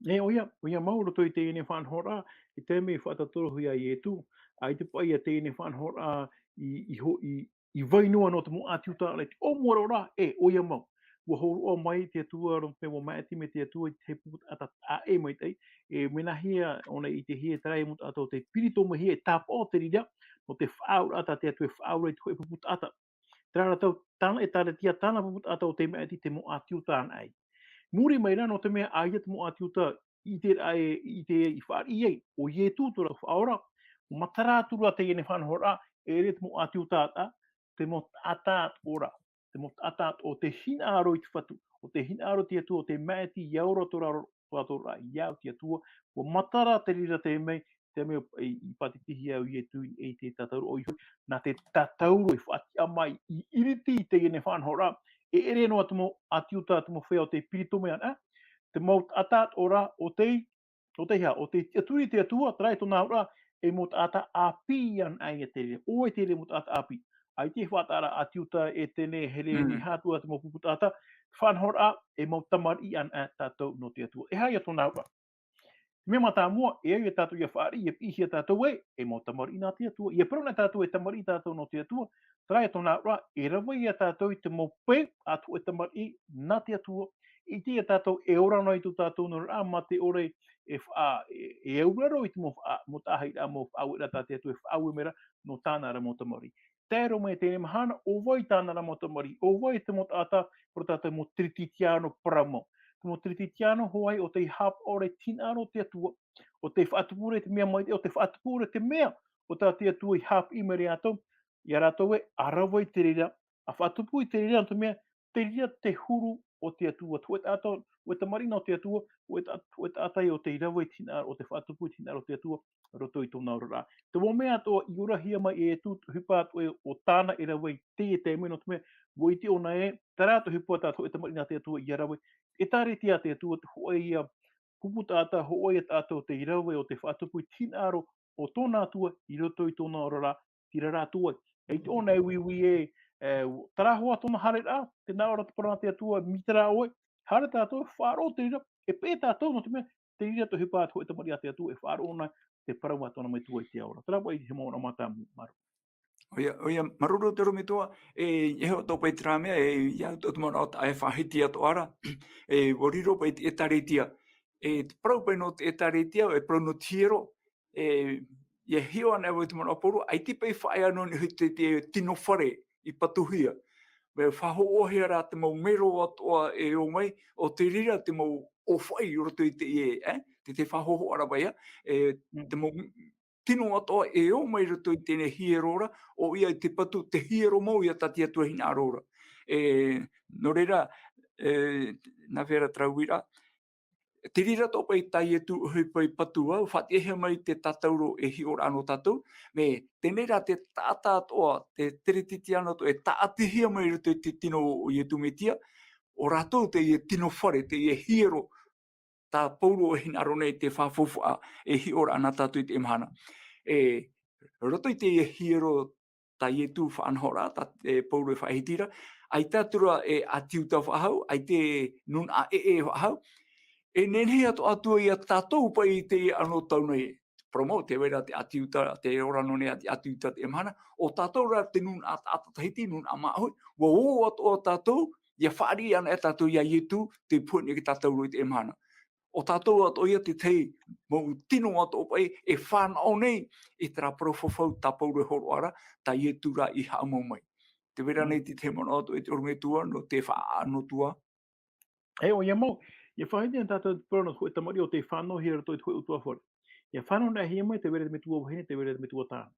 E, ʻoia, ʻoia mau, roto i teie nei faʻanahoraʻa, i te mea i faʻatātorohia e Ietu, ʻaita paʻi ia teie nei faʻanahoraʻa i, i ho-, i, i vai noa nō te mau ʻĀti Iuta ra i te ʻōmuaraʻa ra, e, ʻoia mau. ʻUa hōroʻa mai te Atua, nō te mea ʻua māʻiti mai te Atua i te pupu taʻata taʻa ʻē maitaʻi, e, mea nāhea ʻōna i ʻitehia, terā mau taʻata ʻo tei piritomahia, e tāpaʻo te reira, nō te faʻaauraʻa tā te Atua e faʻaauraʻa i te hōʻē pupu taʻata. Terā rā tau, tāna ʻĒtārētia, tāna pupu taʻata ʻo tei māʻiti i te mau ʻĀti Iuta anaʻe. Muri mai rā, nō te mea ʻaita te mau ʻĀti Iuta i ʻite ra e, i te, i fāriʻi ai, ʻo Ietu tō rāua Faʻaora, ʻua matara atu ra teie nei faʻanahoraʻa, e ʻere te mau ʻĀti Iuta atoʻa, te mau taʻata atoʻa ra, te mau taʻata atoʻa ʻo tei hinaʻaro i te Fatu, ʻo tei hinaʻaro i te Atua, ʻo tei māʻiti, ʻia ora tō rātou, tō rātou ra, ʻia au te Atua, ʻua matara te reira teie nei, te mea i, i pātitihia au Ietu i, i te tātauro ʻoia hoʻi, nā te tātauro i faʻatiʻa mai i ʻiriti i teie nei faʻanahoraʻa, e ʻere noa te mau ʻĀti Iuta, te mau feiā ʻo tei piritomahia, te mau taʻata atoʻa ra, ʻo tei, ʻo tei aha, ʻo tei tiʻaturi i te Atua, terā ia tōna auraʻa, e mau taʻata ʻāpī anaʻe ia te reira, ʻo vai te reira mau taʻata ʻāpī. ʻAita e faʻataʻa ra ʻĀti Iuta, ʻĒtene, Hereni, Mm. e aha atu ā te mau pupu taʻata, faʻanahoraʻa, e mau tamariʻi anaʻe tātou nō te Atua. E aha ia tōna auraʻa? Mea mātāmua, e au ia tātou ʻia fāriʻi, ʻia piʻihia tātou ē, e mau tamariʻi nā te Atua. ʻIa parau anaʻe tātou e tamariʻi tātou nō te Atua, terā ia tōna auraʻa, e rave ia tātou i te mau peu a te hōʻē tamariʻi nā te Atua. ʻIte ia tātou e ora noa i tō tātou noraʻa mā te ʻore e faʻa-, e, e auraro i te mau faʻa-, mau taʻahiraʻa, mau faʻaueraʻa tā te Atua e faʻaue mai ra nō tāna ra mau tamariʻi. Tae roa mai i teie mahana, ʻo vai tāna ra mau tamariʻi, ʻo vai te mau taʻata, parau tātou mau Teretitiano parau mau. te mau Teretitiano hoʻi o tei haʻapaʻo ra i te hinaʻaro o te Atua, o tei faʻatupu ra i te mea maitaʻi, o tei faʻatupu ra i te mea o tā te Atua i haʻapiʻi mai ia rātou, ia rātou e ʻa rave i te reira, ʻa faʻatupu i te reira, nō te mea, te reira te huru o te Atua, te hōʻē taʻata, hōʻē tamariʻi nā o te Atua, hōʻē taʻata, hōʻē taʻata o tei rave i te hinaʻaro, o tei faʻatupu i te hinaʻaro o te Atua, roto i tōna oraraʻa. Te mau mea atoʻa i orahia mai e Ietu, te ʻohipa atoʻa o tāna e rave i teie taime, nō te mea, ʻua ʻite ʻōna ē, terā te ʻohipa tā te hōʻē tamariʻi nā te Atua ia rave, ʻĒtārētia a te Atua, te hōʻē ia pupu taʻata, hōʻē ia taʻata o tei rave, o tei faʻatupu i te hinaʻaro o tōna Atua i roto i tōna oraraʻa, terā rātou ē. E ʻite ʻōna e uiui ē, e, terā hoʻi tōna haereraʻa, tē nā ʻō ra te parau a te Atua, mai terā ʻoe, haere tātou, faʻaroʻo te reira, e peʻe tātou, nō te mea, te reira te ʻohipa a te hōʻē tamariʻi a te Atua, e faʻaroʻo ʻōna te parau a tōna Metua i te ao ra. Terā paʻi te mau manaʻo mātāmua, māuruuru. ʻOia, ʻoia, māuruuru te ʻorometua, e, e hoʻi tō paʻi terā mea, e, ia au tō te manaʻo tā e faʻahiti atoʻa ra, e, ʻua riro paʻi te ʻĒtārētia. E, te parau paʻi nō te ʻĒtārētia, e parau nō te hiero, e, ia hiʻo ana vau i te manaʻo a Pauro, ʻaita paʻi faʻaea noa nei hoʻi te, te tino fare i patuhia. Mea faʻahōhoʻahia ra te mau mero atoʻa e ō mai, ʻo te reira te mau ʻōfaʻi i roto i teie, e, te, te faʻahōhoʻa ra paʻi, e, Mm. te mau tino atoʻa e ō mai i roto i teie hiero ra, ʻoia i te patu, te hiero mau ia tā te Atua hinaʻaro ra. E, nō reira, e, nā fea ra terā uiraʻa, te reira atoʻa paʻi tā Ietu ʻohipa i patu, ʻua faʻatiʻahia mai te tātauro e hiʻoraʻa nō tātou, mea teie rā te taʻata atoʻa, te Teretitiano atoʻa, e tāʻatihia mai i roto i te tino o Ietu Metia, ʻo rātou teie tino fare, teie hiero, tā Pauro e hinaʻaro nei te faʻafaufaʻa e hiʻoraʻa nā tātou i teie mahana. E, roto i teie hiero tā Ietu faʻanahoraʻa, tā, e, Pauro e faʻahiti ra, ʻaita atu ra e ʻĀti Iuta faʻahou, ʻaita e nūnaʻa ʻē faʻahou, e nehenehe atoʻa atu ia tātou paʻi i teie anotau nei. Parau mau, tē vai ra te ʻĀti Iuta, tē ora noa nei te ʻĀti Iuta i teie mahana, ʻo tātou rā te nūnaʻa taʻata Tahiti, nūnaʻa māʻohi, ʻua ō atoʻa tātou, ʻia fāriʻi anaʻe tātou ia Ietu, tē pohe nei ia tātou i teie mahana. ʻO tātou atoʻa ia te tahi mau tino atoʻa paʻi e fānaʻo nei i terā parau fafau tā Pauro e hōroʻa ra, tā Ietu rā i haʻamau mai. Tē vai ra Mm. nei te tahi manaʻo atoʻa i te ʻorometua, nō te faʻaʻānotua. E, ʻoia mau, ʻia faʻahiti na tātou te parau nō te hōʻē tamariʻi ʻo tei fānauhia i roto i te hōʻē ʻutuāfare. ʻIa fānau anaʻe mai, tē vai ra te metua vahine, tē vai ra te metua tāne.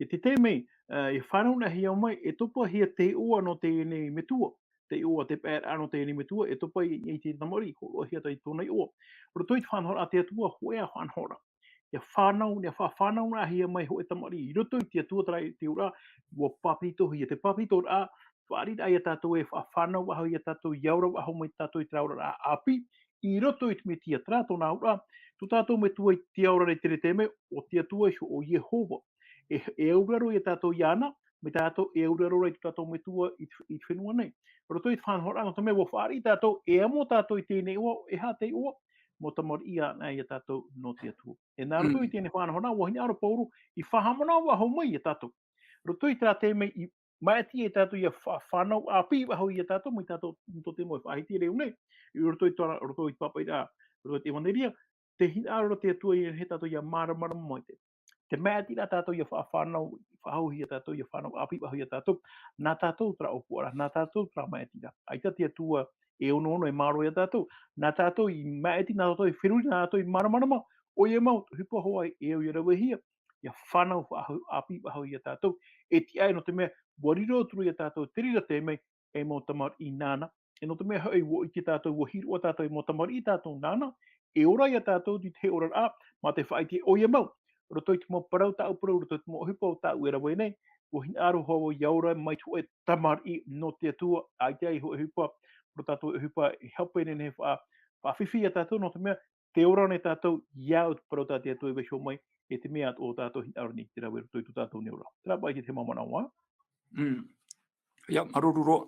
E te taime, e, ʻia fānau anaʻe mai, e topahia te iʻoa nō teie nei metua. Te iʻoa, te paeraʻa nō teie nei metua, e topa i, i te tamariʻi, hōroʻahia tā i tōna iʻoa. Roto i te faʻanahoraʻa a te Atua, hōʻē ā faʻanahoraʻa. ʻIa fānau, ʻia fa-, fānau anaʻe mai hōʻē tamariʻi i roto i te Atua, terā te auraʻa, ʻua papetitohia. Te papetitoraʻa, fāriʻiraʻa ia tātou e fa-, fānau faʻahou ia tātou, ʻia ora faʻahou mai tātou i terā oraraʻa ʻāpī, i roto i te Mesia, terā tōna auraʻa, tō tātou Metua i te ao ra i terā taime, ʻo te Atua iho, ʻo Iehova. E, e auraro ia tātou iāna, mai tātou e auraro ra i tō tātou Metua i te, i te fenua nei. Roto i te faʻanahoraʻa, nō te mea ʻua fāriʻi tātou, e amo tātou i teie nei iʻoa, e aha te iʻoa, mau tamariʻi anaʻe ia tātou nō te Atua. E nā roto i Mm. teie nei faʻanahoraʻa, ʻua hinaʻaro Pauro, i faʻahaʻamanaʻo faʻahou mai ia tātou. Roto i terā taime i maʻiti ai tātou ʻia fa-, fānau ʻāpī faʻahou ia tātou, mai tātou, tō te mau faʻahiti reo nei. I roto i tōna, roto i te pāpaʻiraʻa, roto i te ʻevanelia, te hinaʻaro ra te Atua i nehenehe tātou ʻia māramarama maitaʻi. Te maʻitiraʻa tātou ʻia fa-, fānau, faʻahou ia tātou, ʻia fānau ʻāpī faʻahou ia tātou. Nā tātou terā ʻōpuaraʻa, nā tātou terā maʻitiraʻa. ʻAita te Atua e onoono, e mārō ia tātou. Nā tātou i maʻiti, nā tātou i feruri, nā tātou i māramarama, ʻoia mau, te ʻohipa hoʻi e au ʻia ravehia, ʻia fānau faʻahou, ʻāpī faʻahou ia tātou. E tiʻa ai nō te mea, ʻua riro atu ra ia tātou, te reira taime, e mau tamariʻi nāna. E nō te mea hoʻi, ʻua ʻite tātou, ʻua hiroʻa tātou, e mau tamariʻi tātou nāna, e ora ia tātou i te oraraʻa, mā te faʻaʻite ʻoia mau. Roto i te mau parau, tāʻu parau, roto i te mau ʻohipa o tāʻu e rave nei, ʻua hinaʻaro hoʻi au ʻia ora mai te hōʻē tamariʻi nō te Atua, ʻaita i hōʻē ʻohipa, roto tātou ʻohipa, e hape nehenehe faʻa-, faʻafifi ia tātou, nō te mea, tē ora nei tātou, ʻia au te parau tā te Atua e vaiiho mai, e te mea o tātou hinaʻaro nei, te rave roto i tō tātou nei ora. Terā paʻi te mau manaʻo. Mm. ʻIa, māuruuru roa.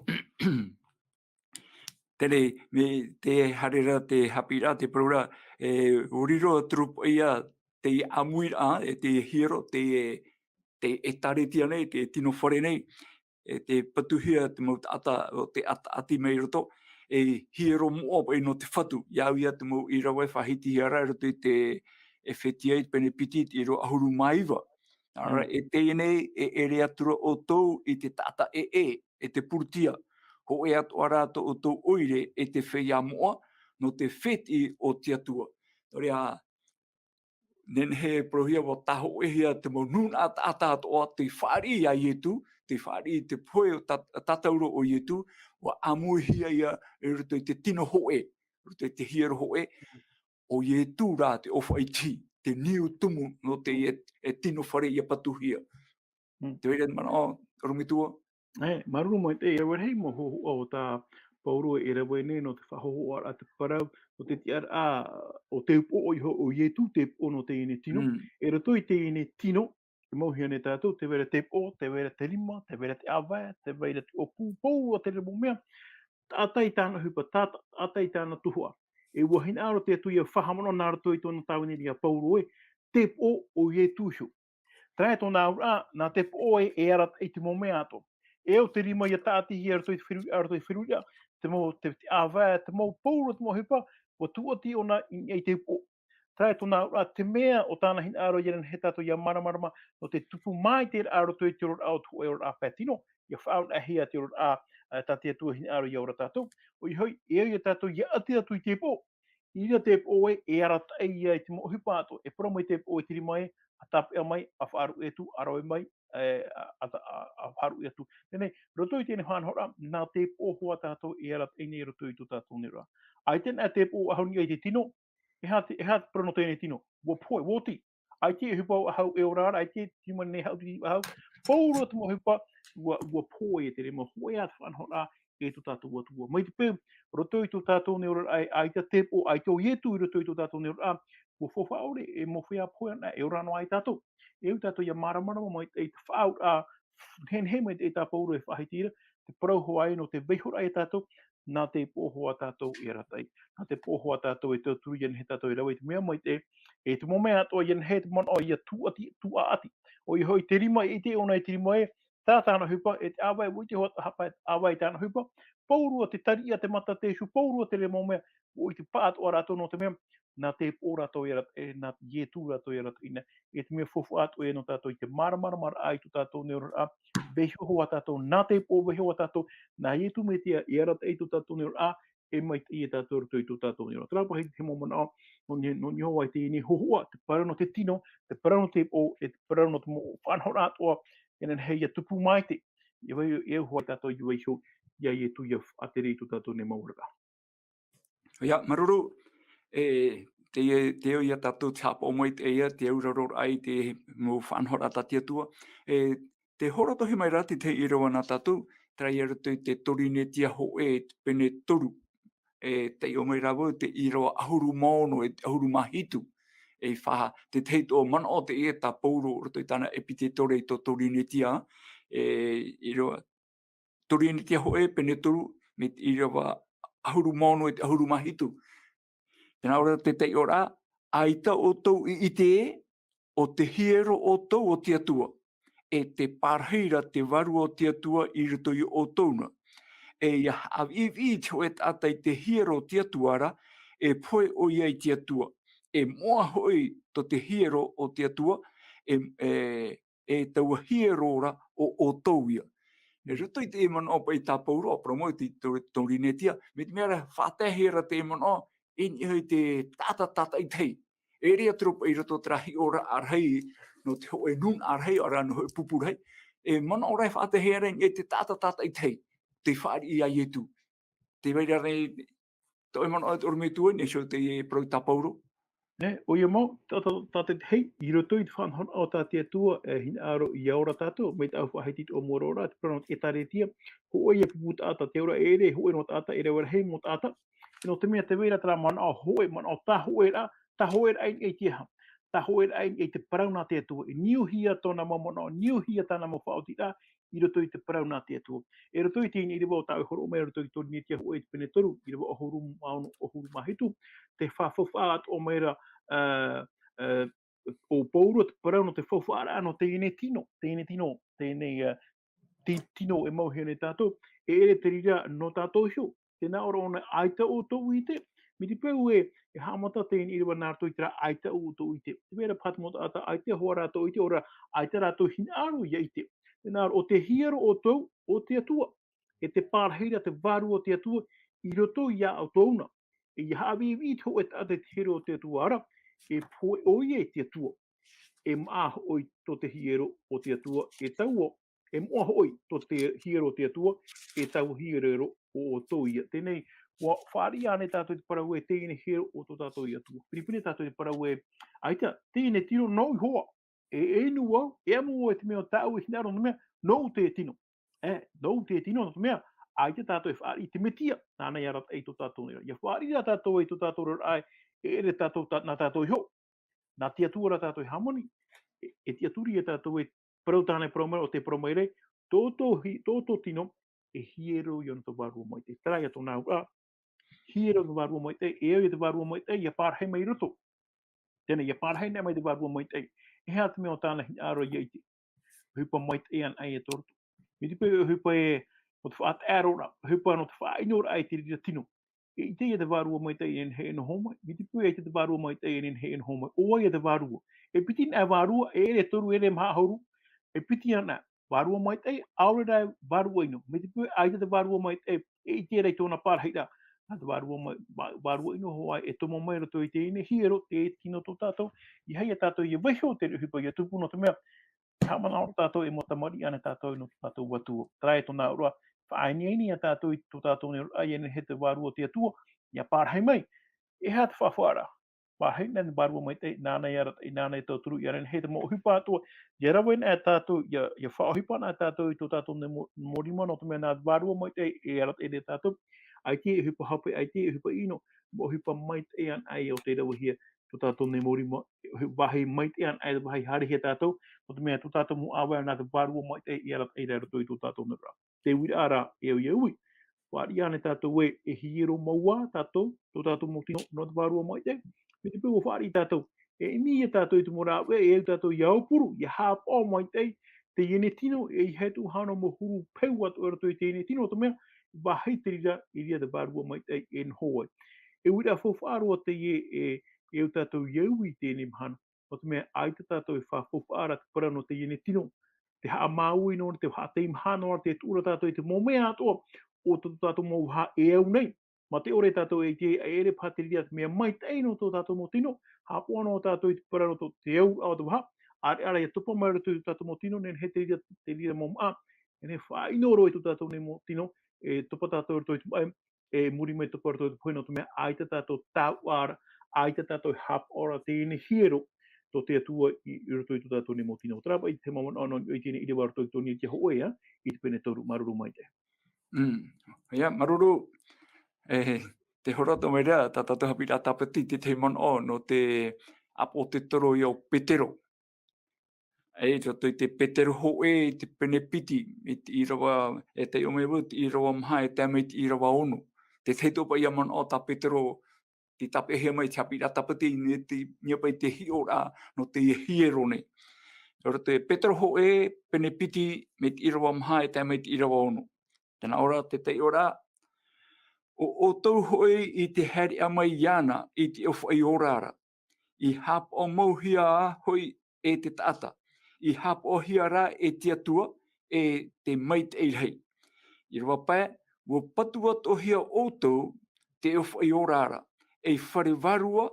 Terā, mai te haere ra, te haʻapiʻiraʻa, te parau ra, e, ʻua riro atu ra paʻi ia te ʻāmuiraʻa, e te hiero, te, te ʻĒtārētia nei, te tino fare nei, e te patuhia te mau taʻata, ʻo tei ʻātaʻati mai i roto, e hiero moʻa paʻi nō te Fatu, ʻia au ia te mau ʻīrava e faʻahitihia ra i roto i te Efetia i te pene piti, i te ʻīrava ʻahuru mā iva. Nā reira, Mm. e teie nei, e ʻere atu ra ʻoutou i te taʻata ʻē, e te purutia. Hōʻē atoʻa rā tō ʻoutou ʻoire e te feiā moʻa, nō te fētiʻi o te Atua. Nō reira, nehenehe e parauhia ʻua tāhōʻēhia te mau nūnaʻa taʻata atoʻa tei fāriʻi iā Ietu, tei fāriʻi te pohe o tā-, tātauro o Ietu, ʻua ʻāmuihia ia i roto i te tino hōʻē, i roto i te hiero hōʻē, ʻo Ietu rā te ʻōfaʻi tihi, te niu tumu nō te, e, e tino fare ʻia patuhia. Mm. Te vai ra te manaʻo, ʻorometua? E, māuruuru maitaʻi, e rave rahi mau hōhoʻa tā Paulo e rave nei nō te faʻahōhoʻaraʻa te parau, nō te tiʻaraʻa o te upoʻo iho o Ietu, te upoʻo nō teie nei tino. Mm. I roto i teie nei tino, e mauhia nei tātou, te vai ra te upoʻo, te vai ra te rima, te vai ra te ʻāvae, te vai ra te ʻōpū, pauroa terā mau mea, taʻata i tāna ʻohipa, tā-, taʻata i tāna tuhaʻa. E ʻua hinaʻaro te Atua ʻia faʻahaʻamanaʻo nā roto i tōna tāvini ra iā Paulo ē, te upoʻo o Ietu iho. Terā e tōna auraʻa, nā te upoʻo ē, e arataʻi i te mau mea atoʻa. E au te rima ʻia tāʻatihia i roto i te feruri-, i roto i te feruriraʻa, te mau, te, te ʻāvae, te mau pauroa te mau ʻohipa, ʻua tūʻati ʻōna i, i te upoʻo. Terā e tōna auraʻa, te mea o tāna hinaʻaro ʻia nehenehe tātou ʻia māramarama, nō te tupu maitaʻi i roto i te oraraʻa o te hōʻē oraraʻa pae tino, ʻia faʻaʻāvaʻehia te oraraʻa, ā, tā te Atua hinaʻaro ʻia ora tātou. ʻOia hoʻi, e au ia tātou ʻia ʻati atu i te upoʻo. I reira te upoʻo ē, e arataʻi ia i te mau ʻohipa atoʻa, e parau mai te upoʻo i te rima ē, ʻa tāpeʻa mai, ʻa faʻaruʻe atu, ʻa rave mai, e, ʻa, ʻa, ʻa, ʻa faʻaruʻe atu. Teie nei, roto i teie faʻanahoraʻa, nā te upoʻo hoʻi tātou e arataʻi nei i roto i tō tātou nei oraraʻa. ʻAita na te upoʻo ʻahu i niʻa i te tino, e aha te, e aha te parau nō teie nei tino? ʻUa pohe, ʻua oti. ʻAita e ʻohipa ʻahu e ora ra, ʻaita e rima nei ʻahu, te rima ʻahu. Pauroa te mau ʻohipa, ʻua, ʻua pohe e te rima, hōʻē ā te faʻanahoraʻa e tō tātou Atua. Mai te peu, roto i tō tātou nei oraraʻa, ʻaita te upoʻo, ʻaita ʻo Ietu i roto i tō tātou nei oraraʻa, ʻua faufaʻa ʻore, e mau feiā pohe anaʻe, e ora noa ai tātou. E au tātou ʻia māramarama mai te, te faʻaauraʻa, nehenehe mai te tā Paulo e faʻahiti ra, te parau hoʻi nō te vaihoraʻa ia tātou, nā te upoʻo hoʻi tātou e arataʻi. Nā te upoʻo hoʻi tātou e tauturu ʻia nehenehe tātou e rave i te mea maitaʻi, e te mau mea atoʻa ʻia nehenehe te manaʻo ʻia tūʻati, tūʻati. ʻOia hoʻi te rima, e ʻite ʻōna i te rima ē, tā tāna ʻohipa, e te ʻāvae, ʻua ʻite hoʻi te hapa, e te ʻāvae i tāna ʻohipa, pauroa te tariʻa, te mata, te ihu, pauroa terā mau mea, ʻua ʻite paʻatoʻa rātou nō te mea, nā te upoʻo rātou e arataʻi, nā Ietu rātou e arataʻi na, e te mea faufaʻa atoʻa ia nō tātou i te māramaramaraʻa i tō tātou nei oraraʻa, vaiiho hoʻi tātou, nā te upoʻo vaiiho hoʻi tātou, nā Ietu Metia e arataʻi i tō tātou nei oraraʻa, e maitaʻi ia tātou i roto i tō tātou nei oraraʻa. Terā paʻi te mau manaʻo, nō niʻa, nō niʻa hoʻi i teie nei hōhoʻa, te parau nō te tino, te parau nō te upoʻo, e te parau nō te mau faʻanahoraʻa atoʻa, e nehenehe ʻia tupu maitaʻi, e vai, e au hoʻi tātou ʻia vaiiho, ia Ietu ʻia faʻatere i tō tātou nei mau oraraʻa. ʻOia, māuruuru, e, te, te au ia tātou te haʻapaʻo mai te, ia te auraroraʻa i te mau faʻanahoraʻa tā te Atua. E, tē hōroʻahia mai ra te tahi ʻīrava nā tātou, terā ia roto i te Torinetia hōʻē pene toru. E, taiʻo mai rā vau te ʻīrava ʻahuru mā ono e ʻahuru mā hitu. E faʻa, te tahi atoʻa manaʻo teie tā Paulo roto i tāna ʻepitetore i tō Torinetia, e, ʻīrava Torinetia hōʻē pene toru, mai te ʻīrava ʻahuru mā ono e te ʻahuru mā hitu. Tē nā ʻō ra te taiʻoraʻa, ʻaita ʻoutou i ʻite ē, ʻo te hiero ʻoutou o te Atua, e tē pārahi ra te Vārua o te Atua i roto ia ʻoutou na. E ʻia haʻaviʻiviʻi te hōʻē taʻata i te hiero o te Atua ra, e pohe ʻoia i te Atua. E moʻa hoʻi tō te hiero o te Atua, e, e, e taua hiero ra ʻo ʻoutou ia. E roto i te manaʻo paʻi tā Paulo, ʻa parau mau i te Tor-, Torinetia, mai te mea ra faʻataehia ra te manaʻo, e niʻa i te taʻata tātaʻitahi. E ʻere atu ra paʻi i roto terā hiʻoraʻa rahi, nō te hōʻē nūnaʻa rahi, ʻaore rā nō hōʻē pupu rahi. E manaʻo ra e faʻataehia ra i niʻa i te taʻata tātaʻitahi, tei fāriʻi iā Ietu. Tē vai ra nei, tō ʻoe manaʻo e te ʻorometua, nā te show teie e parau tā Paulo. Nē, ʻoia mau, tā, tā, tā te, hei, i roto i te faʻanahoraʻa o tā te Atua, e hinaʻaro ʻia ora tātou, mai te au faʻahiti i te ʻōmuaraʻa, te parau nō te ʻĒtārētia, hōʻē ia pupu taʻata te auraʻa, e ʻere, hōʻē noa taʻata, e rave rahi mau taʻata, e nō te mea tē vai ra terā manaʻo hōʻē, manaʻo tāhōʻēraʻa, tāhōʻēraʻa i niʻa i te aha, tāhōʻēraʻa i niʻa i te parau nā te Atua, e niuhia tōna mau manaʻo, niuhia tāna mau faʻaotiraʻa, i roto i te parau nā te Atua. I roto i teie ʻīrava tā ʻoe i hōroʻa mai, i roto i Torinetia hōʻē pene toru, ʻīrava ʻahuru mā ono, ʻahuru mā hitu, tē faufaʻa atoʻa mai ra, ā, ā, ʻo Paulo, te parau nō te faufaʻaraʻa nō teie nei tino, teie nei tino, teie nei, ā, ti-, tino e mauhia nei tātou, e ʻere te reira nō tātou iho, tē nā ʻō ra ʻōna ʻaita ʻoutou i ʻite, mai te peu ē, e haʻamata teie nei ʻīrava nā roto i terā ʻaita ʻoutou i ʻite. Tē vai ra paha te mau taʻata, ʻaita hoʻi rātou i ʻite, ʻaore rā, ʻaita rātou hinaʻaro ʻia ʻite. Tē nā ʻō ra, ʻo te hiero ʻoutou, o te Atua. E tē pārahi ra te Vārua o te Atua, i roto iā ʻoutou na. ʻIa haʻavīvī te hōʻē taʻata i te hiero o te Atua ra, e pohe ʻoia i te Atua. E maʻa hoʻi tō te hiero o te Atua, e taua, e moʻa hoʻi tō te hiero o te Atua, e taua hiero o ʻoutou ïa. Teie nei, ʻua fāriʻi ānei tātou i te parau ē teie nei hiero o tō tātou Atua. Pinepine tātou i te parau ē, ʻaita, teie nei tino nōʻu iho ā. E, e inu au, e ʻamu au i te mea tāʻu e hinaʻaro nō te mea, nōʻu te tino. E, nōʻu te tino nō te mea, ʻaita tātou e fāriʻi i te Mesia, nāna i arataʻi i tō tātou nei ra. ʻIa fāriʻi rā tātou i tō tātou oraraʻa, e ʻere tātou, tā, nā tātou iho. Nā te Atua rā tātou e hāmani, e, e tiʻaturi ia tātou e parau tāna e parau mai ra, ʻo tē parau mai ra, tō tō hi-, tō tō tino, e hiero ïa nō te Vārua Maitaʻi. Terā ïa tōna auraʻa, hiero nō te Vārua Maitaʻi, e au ia te Vārua Maitaʻi, ʻia pārahi mai i roto. Teie nei, ʻia pārahi nei mai te Vārua Maitaʻi. E aha te mea ʻo tāna hinaʻaro ʻia ʻite? ʻOhipa maitaʻi anaʻe ia tō roto. Mai te peu ʻohipa ē, nō te faʻataʻeroraʻa, ʻohipa nō te faʻaʻinoraʻa i te reira tino. E ʻite ïa te Vārua Maitaʻi e nehenehe e noho mai. Mai te peu ʻaita te Vārua Maitaʻi e nehenehe e noho mai. ʻO vai ïa te Vārua? E piti anaʻe vārua, e ʻere toru, e ʻere maha ʻahuru. E piti anaʻe. Vārua Maitaʻi, ʻaore rā Vārua ʻino. Mai te peu ʻaita te Vārua Maitaʻi, e ʻite ra i tōna pārahiraʻa. Nā te Vārua Mai-, Vā-, Vārua ʻino hoʻi e tomo mai i roto i teie nei hiero, te tino tō tātou. ʻEiaha ia tātou ʻia vaiiho te reira ʻohipa ʻia tupu nō te mea, haʻamanaʻo tātou e mau tamariʻi anaʻe tātou nō tō tātou Atua. Terā ïa tōna auraʻa, faʻaineine ia tātou i tō tātou nei oraraʻa, ʻia nehenehe te Vārua o te Atua ʻia pārahi mai. E aha te faʻahoʻiraʻa? Pārahi nei te Vārua Maitaʻi, nāna i arataʻi, nāna i tauturu, ʻia nehenehe te mau ʻohipa atoʻa, ʻia rave anaʻe tātou, ʻia, ʻia faʻaʻohipa anaʻe tātou i tō tātou nei mau, mau rima, nō te mea nā te Vārua Maitaʻi e arataʻi ia tātou, ʻaita e ʻohipa hape, ʻaita e ʻohipa ʻino, mau ʻohipa maitaʻi anaʻe ʻo tē ravehia, tō tātou nei mau rima, e ʻohi-, vāhi maitaʻi anaʻe, vāhi haerehia tātou, nō te mea tō tātou mau ʻāvae nā te Vārua Maitaʻi e arataʻi ra i roto i tō tātou nei oraraʻa. Te uiraʻa ra, e au ʻia ui. Fāriʻi ānei tātou ē, e hiero mau ā tātou, tō tātou mau tino, nō te Vārua Maitaʻi? Mai te peu ʻua fāriʻi tātou, e ʻimi ia tātou i te mau rāveʻa, e au tātou ʻia aupuru, ʻia haʻapaʻo maitaʻi, teie nei tino, ʻeiaha e tuʻu hānau mau huru peu atoʻa i roto i teie nei tino, nō te mea, vāhi te reira, i reira te Vārua Maitaʻi e noho ai. E uiraʻa faufaʻa roa teie e, e au tātou ʻia ui i teie nei mahana. Nō te mea, ʻaita tātou e faʻafaufaʻa ra te parau nō teie nei tino. Te haʻamāuiui noa ra, te haʻateimaha noa ra, tē tuʻu ra tātou i te mau mea atoʻa, ʻo tō tātou mau vaha e au nei. Mā te ʻore tātou e ʻite, e ʻere paha te reira te mea maitaʻi nō tō tātou mau tino, haʻapaʻo noa tātou i te parau nō tō te auraʻa o te vaha, ʻāreʻa rā ʻia topa mai roto i tō tātou mau tino, nehenehe te reira, te reira mau māʻa, nehenehe faʻaʻino roa i tō tātou nei mau tino, e topa tātou roto i te maʻi, e muri mai topa roto i te pohe, nō te mea ʻaita tātou taua ra, ʻaita tātou e haʻapaʻo ra teie nei hiero, tō te Atua i, i roto i tō tātou nei mau tino. Terā paʻi te mau manaʻo nō niʻa i teie nei ʻīrava roto i tō Ioane hoʻi, ā, i te pene toru, māuruuru maitaʻi. Mm. ʻIa, māuruuru, e, tē hōroʻa atoʻa mai ra, tā tātou haʻapiʻiraʻa tāpati, te tahi manaʻo, nō te ʻāpoʻo Petero ïa ʻo Petero. E, i roto i te Petero hōʻē, i te pene piti, i te ʻīrava, e taiʻo mai vau, te ʻīrava maha, e tae mai te ʻīrava ono. Te tahi atoʻa paʻi ïa manaʻo tā Petero, tē tāpeʻahia mai te haʻapiʻiraʻa tāpati, i niʻa i te, niʻa paʻi te hiʻoraʻa, nō te hiero nei. I roto i te Petero hōʻē, pene piti, mai te ʻīrava maha, e tae mai te ʻīrava ono. Tē nā ʻō ra te taiʻoraʻa, ʻo ʻoutou hoʻi i te haereʻa mai iāna i te ʻōfaʻi ora ra, i haʻapaʻo mau hia ā hoʻi e te taʻata, i haʻapaʻohia rā e te Atua, e te maitaʻi rahi. ʻĪrava pae, ʻua patu atoʻahia ʻoutou te ʻōfaʻi ora ra, ei fare vārua,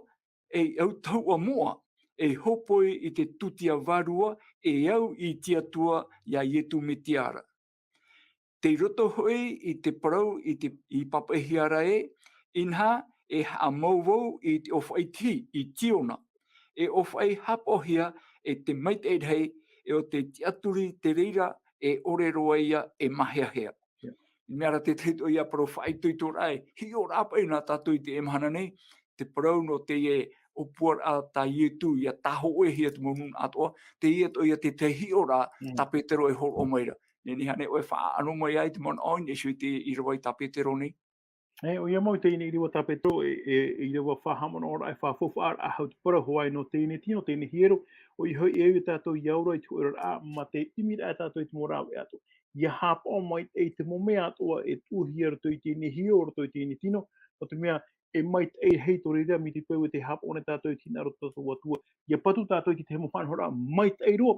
ei ʻautahuʻa moʻa, ei hōpoi i te tūtia vārua, e au i te Atua iā Ietu Metia ra. Tei roto hoʻi i te parau i te, i pāpaʻihia ra ē, inaha e haʻamau vau i te ʻōfaʻi tihi, i Tiona, e ʻōfaʻi haʻapaʻohia e te maitaʻi rahi, e ʻo tē tiʻaturi te reira e ʻore roa ïa e māheahea. Ia. I mea ra te tahi atoʻa ïa parau faʻaitoitoraʻa e hiʻoraʻa paʻi nā tātou i teie mahana nei, te parau nō teie ʻōpuaraʻa tā Ietu, ʻia tāhōʻēhia te mau nūnaʻa atoʻa, teie atoʻa ïa te tahi hiʻoraʻa Mm. tā Petero e hōroʻa mai ra. Nehenehe ānei ʻoe e faʻaʻano mai ai te manaʻo i niʻa iho i te ʻīrava tā Petero nei? E, ʻoia mau i teie nei ʻīrava tā Petero, e, e, e ʻīrava faʻahaʻamanaʻoraʻa, e faʻafaufaʻaraʻa, hau te parau hoʻi nō teie nei tino, teie nei hiero, ʻoia hoʻi e au ia tātou ʻia ora i te hōʻē oraraʻa, mā te ʻimiraʻa tātou i te mau rāveʻa atoʻa. ʻIa haʻapaʻo maitaʻi i te mau mea atoʻa e tuʻuhia i roto i teie nei hiero, roto i teie nei tino, nō te mea e maitaʻi rahi tō reira, mai te peu e tē haʻapaʻo nei tātou i te hinaʻaro o tō tātou Atua. ʻIa patu tātou i te tahi mau faʻanahoraʻa maitaʻi roa.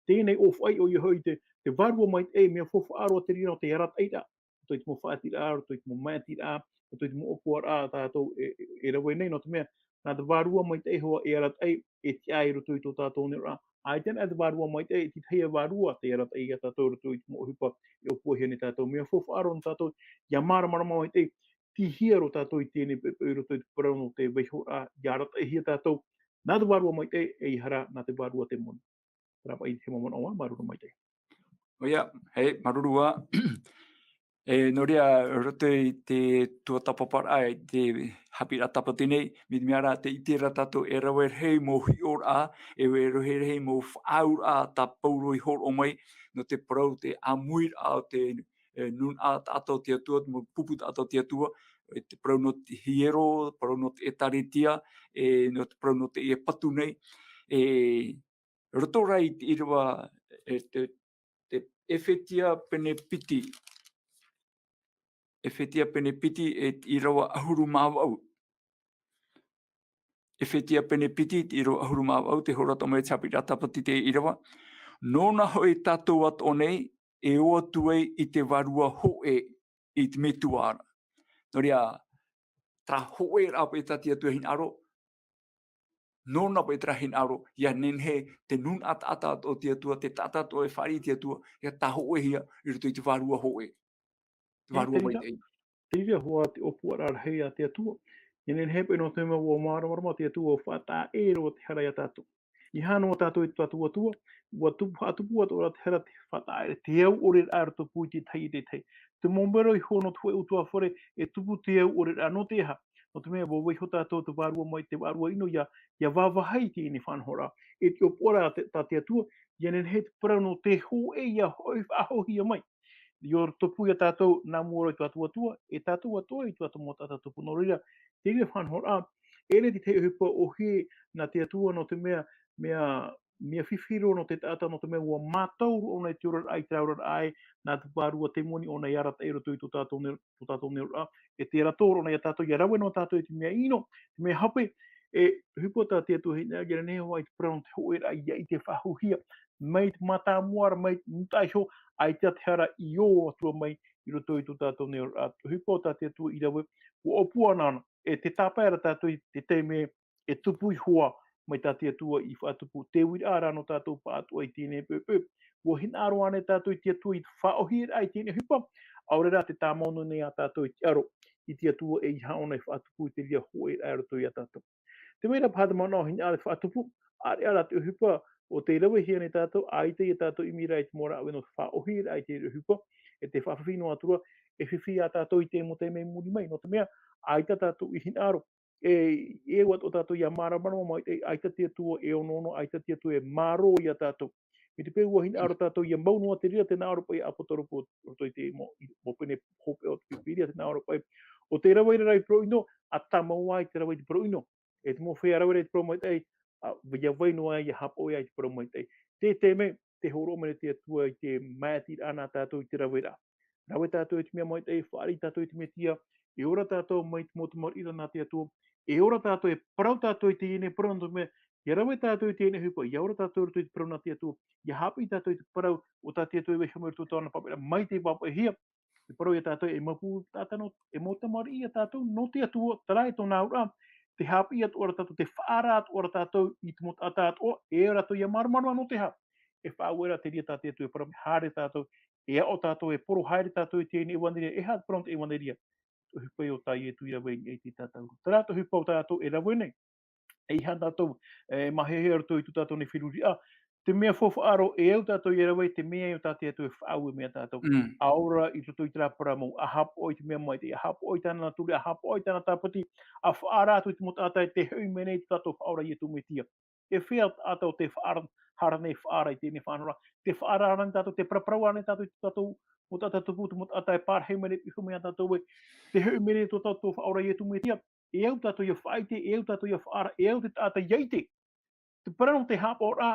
Teie nei ʻōfaʻi, ʻoia hoʻi te, te vārua maitaʻi, mea faufaʻa roa te reira nō te arataʻiraʻa. roto i te mau faʻaʻiteraʻa, roto i te mau māʻitiraʻa, roto i te mau ʻōpuaraʻa tātou e, e, e rave nei, nō te mea, nā te vārua maitaʻi hoʻi e arataʻi, e tiʻa i roto i tō tātou neroraʻa. ʻAita rā te vārua maitaʻi, e tītahi e vārua tei arataʻi ia tātou i roto i te mau ʻohipa e ʻōpuahia nei tātou. Mea faufaʻa roa nō tātou, ʻia māramarama maitaʻi, tīhia roa tātou i teie nei poʻipoʻi i roto i te parau nō te vaihoraʻa, ʻia arataʻihia tātou, nā te vārua maitaʻi, ʻeiaha rā, nā te vārua tēmoni. Terā paʻi te mau manaʻo, māuruuru maitaʻi. ʻOia, hei, māuruuru ā. E, nō reira, roto i te tuatāpaparaʻa, i te haʻapiʻiraʻa tāpati nei, mai te mea rā, tē ʻite ra tātou e rave rahi mau hiʻoraʻa, e rave rahi mau faʻaauraʻa tā Pauro i hōroʻa mai, nō te parau, te ʻāmuiraʻa o te, e, nūnaʻa taʻata o te Atua, te mau pupu taʻata o te Atua, e te parau nō te hiero, parau nō te ʻĒtārētia, e nō te parau nō teie patu nei, e, roto rā i te ʻīrava, e, te, te ʻEfetia pene piti. ʻEfetia pene piti, e te ʻīrava ʻahuru mā vaʻu. ʻEfetia pene piti, te ʻīrava ʻahuru mā vaʻu, tē hōroʻa atoʻa mai te haʻapiʻiraʻa tāpati i te ʻīrava. Nōna hoʻi tātou atoʻa nei, e ō atu ai i te vārua hōʻē i te metua ra. Nō reira, terā hōʻēraʻa paʻi tā te Atua e hinaʻaro, nōna paʻi terā hinaʻaro, ʻia nehenehe te nūnaʻa taʻata o te Atua, te taʻata atoʻa e fāriʻi i te Atua, ʻia tāhōʻēhia i roto i te vārua hōʻē. Te vārua maitaʻi. Te reira hoʻi te ʻōpuaraʻa rahi a te Atua. ʻIa nehenehe paʻi nō te mea ʻua māramarama te Atua ʻua faʻataʻa ʻē roa te hara ia tātou. ʻEiaha noa tātou i tō tātou Atua, ʻua tupu, haʻatupu atoʻa ra te hara te faʻataʻa ʻē, te au ʻore ra roto pū i te tahi i te tahi. Te mau mero iho nō te hōʻē ʻutuāfare, e tupu te au ʻore ra nō te aha? Nō te mea ʻua vaiiho tātou te vārua mai, te vārua ʻino ʻia, ʻia vāvāhi i teie nei faʻanahoraʻa. E te ʻōpuaraʻa te, tā te Atua, ʻia nehenehe te parau nō te hōʻē ʻia hoʻi faʻahouhia mai. I roto pū ia tātou, nā mua roa i tō tātou Atua, e tātou atoʻa i tō tātou mau taʻata tupu. Nō reira, teie faʻanahoraʻa, e ʻere te tahi ʻohipa ʻōhie nā te Atua nō te mea, mea, mea fifi roa nō te taʻata, nō te mea ʻua mātau roa ʻōna i te oraraʻa, i te oraraʻa ē, nā te vārua tēmoni ʻōna i arataʻi i roto i tō tātou ne-, tō tātou neroraʻa, e tē rātou roa ʻōna ia tātou, ʻia rave noa tātou i te mea ʻino, te mea hape, e ʻohipa tā te Atua e hinaʻaro, ʻia nehenehe hoʻi te parau nō te hōʻēraʻa ʻia ʻite faʻahouhia, mai te mātāmua ra, mai te mūtaʻa iho, ʻaita te hara i ō atu ra mai i roto i tō tātou neroraʻa. Te ʻohipa o tā te Atua i rave, ʻua ʻōpua anaʻe, e tē tāpae ra tātou i te taime e tupu iho ā mai tā te Atua i faʻatupu, te uiraʻa rā nō tātou pāʻatoʻa i teie nei poʻipoʻi. ʻUa hinaʻaro anaʻe tātou i te Atua i te faʻaʻōhie ra i teie nei ʻohipa, ʻaore rā tē tāmau noa nei ā tātou i te aro i te Atua ʻeiaha ʻōna e faʻatupu i te reira hōʻēraʻa i roto ia tātou. Te mea rā paha te manaʻo hinaʻaro i te faʻatupu, ʻāreʻa rā te ʻohipa, ʻo tē ravehia nei tātou, ʻaita ia tātou ʻimi ra i te mau rāveʻa nō te faʻaʻōhie ra i teie ʻohipa, e tē faʻafifi noa atu ra, e fifi ā tātou i te mau taime i muri mai, nō te mea, ʻaita tātou i hinaʻaro, e, e au atoʻa tātou ʻia māramarama mai, e, ʻaita te Atua e onoono, ʻaita te Atua e mārō ia tātou. Mai te peu ʻua hinaʻaro tātou ʻia mau noa te reira, tē nā ʻō ra paʻi ʻāpōsetolo Paulo, roto i te mau, i, mau pene hopeʻa o te Pīpīria, tē nā ʻō ra paʻi, ʻo tē rave i te parau ʻino, ʻa tāmau ā i te rave i te parau ʻino. E te mau feiā rave ra i te parau maitaʻi, ā, ʻia vai noa ʻia haʻapaʻo ā i te parau maitaʻi. Te, te mea, tē hōroʻa mai te Atua i te māʻitiraʻa nā tātou i te raveraʻa. Rave tātou i te mea maitaʻi, fāriʻi tātou i te Mesia, e ora tātou mai te mau tamariʻi ra nā te Atua, e ora tātou, e parau tātou i teie nei parau, nō te mea, ʻia rave tātou i teie nei ʻohipa, ʻia ora tātou i roto i te parau nā te Atua, ʻia haʻapiʻi tātou i te parau o tā te Atua e vaiiho mai i roto i tōna pāpaʻiraʻa, mai tei pāpaʻihia, te parau ia tātou, e mau pupu taʻata nō, e mau tamariʻi ia tātou nō te Atua, terā e tōna auraʻa, tē haʻapiʻi atoʻa ra tātou, tē faʻaara atoʻa ra tātou i te mau taʻata atoʻa, e rātou ʻia māramarama nō te aha, e faʻaueraʻa te reira tā te Atua e parau mai, haere tātou, e aʻo tātou, e poro haere tātou i teie nei ʻevaneria, e aha te parau nō te ʻevaneria? Te ʻohipa o tā Ietu i rave i niʻa ia tātou. Terā te ʻohipa o tātou e rave nei. ʻEiaha tātou, e, māhehehia roto i tō tātou nei feruriraʻa. Te mea faufaʻa roa, e au tātou ʻia rave i te mea o tā te Atua e faʻaue mai ia tātou. Mm. ʻA ora i roto i terā parau mau, ʻa haʻapaʻo i te mea maitaʻi, ʻa haʻapaʻo i tāna natura, ʻa haʻapaʻo i tāna tāpati, ʻa faʻaara atu i te mau taʻata e tē hoʻi mai nei i tō tātou Faʻaora Ietu Mesia. E fea taʻata ʻo tē faʻaara, haere nei faʻaara i teie nei faʻanahoraʻa. Tē faʻaara nei tātou, tē paraparau nei tātou i tō tātou mau taʻata tupu, te mau taʻata e parahi mai nei, piha mai ia tātou ē. Tē hoʻi mai nei tō tātou Faʻaora Ietu Mesia. E au tātou ʻia faʻaʻite, e au tātou ʻia faʻaara, e au te taʻata ʻia ʻite. Te parau nō te haʻapaʻoraʻa,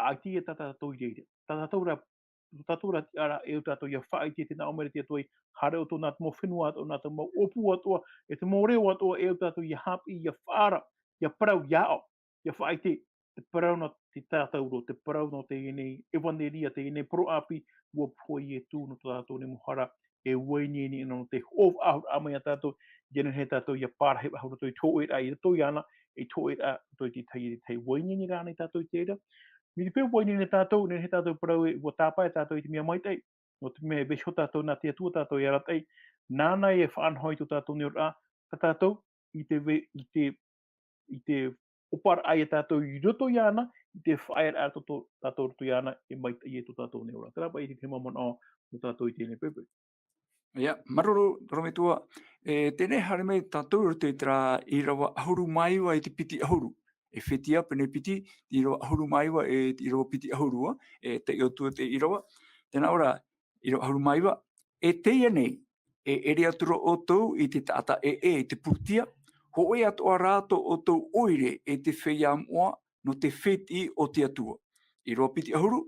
ʻaita ia tā tātou i reira. Tā tātou rā, tā tātou rā tiʻaraʻa, e au tātou ʻia faʻaʻite, tē nā ʻō mai ra te Atua ē, haere ʻoutou nā te mau fenua atoʻa, nā te mau ʻōpū atoʻa, e te mau reo atoʻa, e au tātou ʻia haʻapiʻi, ʻia faʻaara, ʻia parau, ʻia aʻo, ʻia faʻaʻite, te parau nō te tātauro, te parau nō teie nei ʻevaneria, teie nei parau ʻāpī, ʻua pohe Ietu nō tō tātou nei mau hara, e ua iniini ana nō te hoʻo faʻahou mai iā tātou, ʻia nehenehe tātou ʻia pārahi faʻahou i roto i te hōʻē rā, i roto iāna, i te hōʻē rā, i roto i te tahi, i te tahi, ua iniini rānei tātou i te reira. Mai te peu ua iniini tātou, nehenehe tātou e parau ē, ʻua tāpae tātou i te mea maitaʻi, nō te mea e vaiiho tātou nā te Atua tātou e arataʻi, nāna e faʻanaho i tō tātou neoraʻa, tā tātou, i te ve-, i te, i te ʻōpuaraʻa ia tātou i roto iāna, i te faʻaearaʻa tō, tō tātou roto iāna, e maitaʻi e tō tātou neoraʻa. Terā paʻi te tahi mau manaʻo nō tātou i teie nei poʻipoʻi. Ia, māuruuru, ʻorometua, e, teie nei haere mai tātou i roto i terā ʻīrava ʻahuru mā iva e te piti ʻahuru. E fētiā pene piti, te ʻīrava ʻahuru mā iva e te ʻīrava piti ʻahuru, ā, e taiʻo atu te ʻīrava. Tē nā ʻō ra, ʻīrava ʻahuru mā iva, e teie nei, e ʻere atu ra ʻoutou i te taʻata ʻē, i te pūtia, hōʻē atoʻa rā tō ʻoutou ʻoire e te feiā moʻa nō te fētiʻi o te Atua. ʻĪrava piti ʻahuru,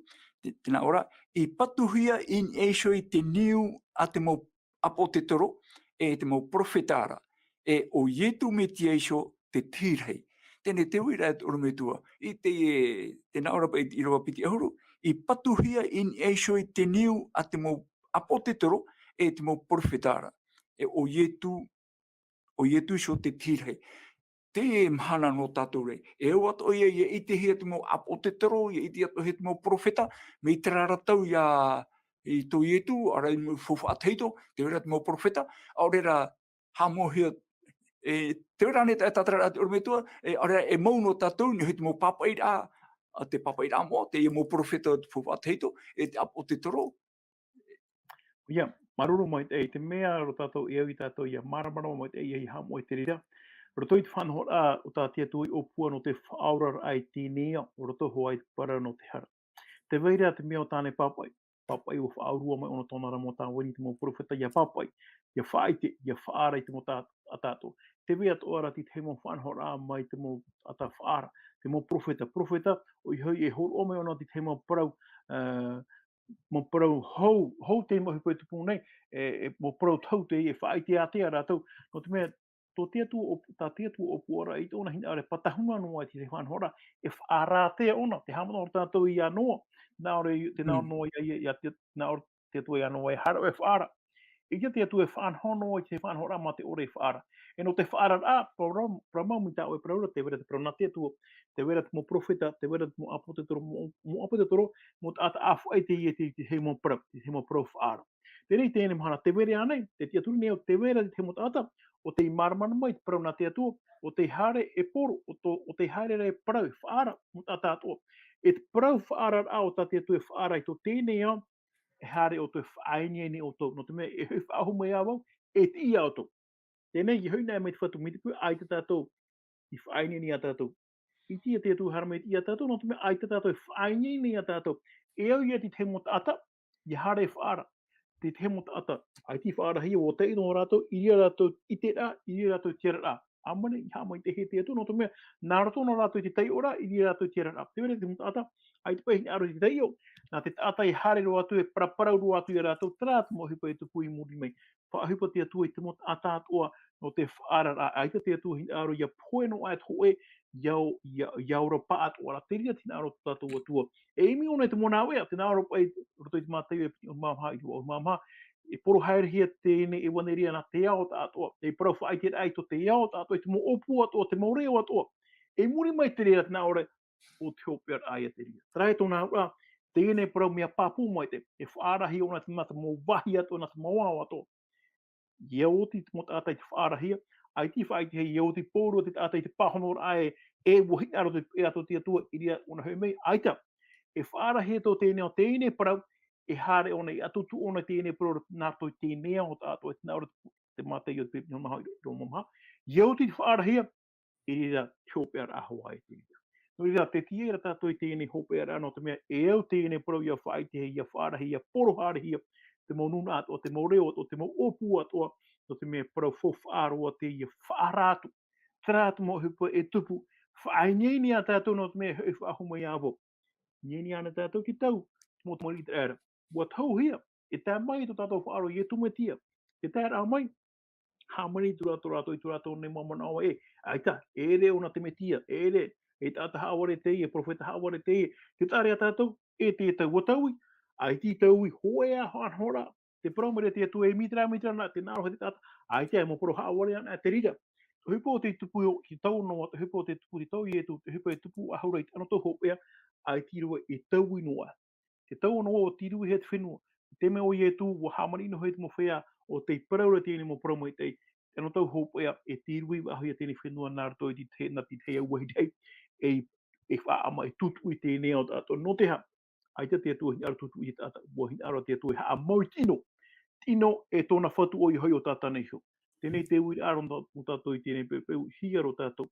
te, tē nā ʻō ra, i patuhia i niʻa iho i te niu a te mau ʻāpōtetoro, e te mau perofeta ra, e ʻo Ietu Metia iho te tahi rahi. Teie te uiraʻa e te ʻorometua, i te, tē nā ʻō ra paʻi i te ʻīrava piti ʻahuru, i patuhia i niʻa iho i te niu a te mau ʻāpōtetoro, e te mau perofeta ra. E ʻo Ietu, ʻo Ietu iho te tahi rahi. Te mahana nō tātou ra. E au atoʻa ia, ʻia ʻitehia te mau ʻāpōtetoro, ʻia ʻitehia te mau perofeta, mai terā ra tau ia, i tō Ietu, ʻaore rā i te mau faufaʻa tahito, tē vai ra te mau perofeta, ʻaore rā haʻamauhia, e, tē vai ra ānei te, e tātararaʻa te ʻorometua, e, ʻaore rā e mau nō tātou, nō te mau pāpaʻiraʻa, a te pāpaʻiraʻa moʻa, teie mau perofeta o te faufaʻa tahito, e te ʻāpōtetoro. Ia, māuruuru maitaʻi, te mea roto tātou e au ia tātou ʻia māramarama maitaʻi, ʻia haʻamoʻe i te reira. Roto i te faʻanahoraʻa o tā te Atua i ʻōpua nō te faʻaoraraʻa i teie nei ao, roto hoʻi i te parau nō te hara. Tē vai ra te mea o tāna e pāpaʻi, pāpaʻi ʻua faʻaorua mai ʻōna tōna ra mau tāvini te mau perofeta ʻia pāpaʻi, ʻia faʻaʻite, ʻia faʻaara i te mau tā-, taʻata atoʻa. Tē vai atoʻa ra te tahi mau faʻanahoraʻa mai te mau taʻata faʻaara, te mau perofeta, perofeta, ʻoia hoʻi e hōroʻa mai ʻōna te tahi mau parau, ā, mau parau hou, hou te mau ʻohipa e tupu nei, e, e mau parau tau te, e faʻaʻite ātea rātou. Nō te mea, tō te Atua ʻōp-, tā te Atua ʻōpuaraʻa i tōna hinaʻaro e pātahuna noa i te faʻanahoraʻa, e faʻaara ātea ʻōna, tē haʻamanaʻo ra tātou ia Noa, nā ʻō ra, tē nā ʻō ra Noa ia, ia, ia te, nā ʻō ra te Atua ia Noa e haere ʻoe e faʻaara. ʻEita te Atua e faʻanaho noa i te faʻanahoraʻa mā te ʻore e faʻaara. E nō te faʻaararaʻa, parau, parau mau mai tā ʻoe e parau ra, tē vai ra te parau nā te Atua, tē vai ra te mau perofeta, tē vai ra te mau ʻāpōtetoro, mau, mau ʻāpōtetoro, mau taʻata ʻāfaʻi teie, te, te, te mau parau, te, te mau parau faʻaara. Teie nei, teie nei mahana, tē vai ra ānei, te tiʻaturi nei au, tē vai ra te mau taʻata, ʻo tē māramarama i te parau nā te Atua, ʻo tē haere e poro, ʻo tō, ʻo tē haere ra e parau, e faʻaara, mau taʻata atoʻa. E te parau faʻaararaʻa o tā te Atua e faʻaara i tō teie nei ao, e haere ʻoutou e faʻaineine ʻoutou, nō te mea e hoʻi faʻahou mai ā vau, e tiʻi ā ʻoutou. Teie nei, ʻia hoʻi na mai te Fatu mai te peu, ʻaita tātou i faʻaineine ia tātou. ʻIte ia te Atua e haere mai e tiʻi ia tātou, nō te mea ʻaita tātou e faʻaineine ia tātou. E au ia te tahi mau taʻata, ʻia haere e faʻaara. Te tahi mau taʻata, ʻaita i faʻaarahia, ʻua taiʻo noa rātou, i reira rātou i te ʻiteraʻa, i reira rātou i te tiʻaraʻa. ʻĀmene, ʻia haʻamaitaʻihia te Atua, nō te mea, nā roto noa rātou i te taiʻoraʻa, i reira rātou i te tiʻaraʻa. Tē vai ra te mau taʻata, ʻaita paʻi e hinaʻaro i te taiʻo, nā te taʻata e haere roa atu, e paraparau roa atu ia rātou, terā te mau ʻohipa e tupu i muri mai. Faʻaʻohipa te Atua i te mau taʻata atoʻa, nō te faʻaararaʻa, ʻaita te Atua e hinaʻaro ʻia pohe noa aʻe te hōʻē, ʻia, ʻia, ʻia ora pāʻatoʻa ra, te reira te hinaʻaro o tō tātou Atua. E ʻimi ʻōna i te mau nāveʻa, tē nā ʻō ra paʻi, roto i te Mātaio e piti ʻahuru mā maha, ʻīrava ʻahuru mā maha, e porohia teie nei ʻevaneria nā te ao taʻatoʻa, e parau faʻaʻiteraʻa i tō te ao taʻatoʻa, i te mau ʻōpū atoʻa, te mau reo atoʻa. I muri mai i te reira, tē nā ʻō ra, ʻo te hopeʻaraʻa ia te reira. Terā e tōna auraʻa, teie nei parau mea pāpū maitaʻi, e faʻaarahia ʻōna nā te mau vāhi atoʻa, nā te mau ao atoʻa. ʻIa oti te mau taʻata i te faʻaarahia, ʻaita i faʻaʻitehia, ʻia oti pauroa te taʻata i te pāhonoraʻa ē, e ʻua hinaʻaro te, e rātou te Atua, i reira ʻōna e hoʻi mai, ʻaita. E faʻaarahia tō teie nei ao, teie nei parau, e haere ʻōna, e ʻatuʻatu ʻōna i teie nei parau nā roto i teie nei ao taʻatoʻa, tē nā ʻō ra te Mātaio e piti ʻahuru mā maha, ʻīrava ʻahuru mā maha. ʻIa oti te faʻaarahia, i reira te hopeʻaraʻa hoʻi e te reira. Nō reira, tē tiʻa ra tātou i teie nei hopeʻaraʻa, nō te mea, e au teie nei parau ʻia faʻaʻitehia, ʻia faʻaarahia, ʻia poroharahia, te mau nūnaʻa atoʻa, te mau reo atoʻa, te mau ʻōpū atoʻa, nō te mea parau faufaʻa roa teie, faʻaara atu. Terā te mau ʻohipa e tupu, faʻaineine ia tātou, nō te mea e hoʻi faʻahou mai ā vau. Iniini ānei tātou i te tau, te mau tamariki ʻĪteraʻera. ʻUa tauhia, e tae mai tō tātou Faʻaora ʻo Ietu Metia. Tē tae ra mai, hāmani atu rātou, rātou i tō rātou nei mau manaʻo ē, ʻaita, e ʻere ʻōna te Metia, e ʻere, e taʻata haʻavare teie, e perofeta haʻavare teie, tē taʻa ra ia tātou, e te tau ʻua taui, ʻaita i taui, hōʻē ā faʻanahoraʻa, Te parau mai ra te Atua e mītera, mītera nā, te hinaʻaro te taʻata, ʻaita e mau parau haʻavare ana te reira. Te ʻohipa o te tupu, te tau noa, te ʻohipa o te tupu, te tau Ietu, te ʻohipa e tupu ʻahuru i te anotau hopeʻa, ʻaita e rave e taui noa. Te tau noa ʻua tīrūhia te fenua. Te mea ʻo Ietu, ʻua hāmani noa hoʻi te mau feiā, ʻo tei parau ra teie nei mau parau maitaʻi, te anotau hopeʻa, e tīrūhia faʻahou teie nei fenua nā roto i te, nā te tahi auahi rahi, e, e faʻaʻama, e tūtuʻi teie nei ao taʻata. Nō te aha, ʻaita te Atua hinaʻaro tūtuʻi te taʻata, ʻua hinaʻaro te Atua e haʻamau i te ʻino. Te ʻino e tōna fatu ʻoia hoʻi ʻo Tātana iho. Teie nei te uiraʻa nō tā-, nō tātou i teie nei poʻipoʻi, hiʻo rā tātou.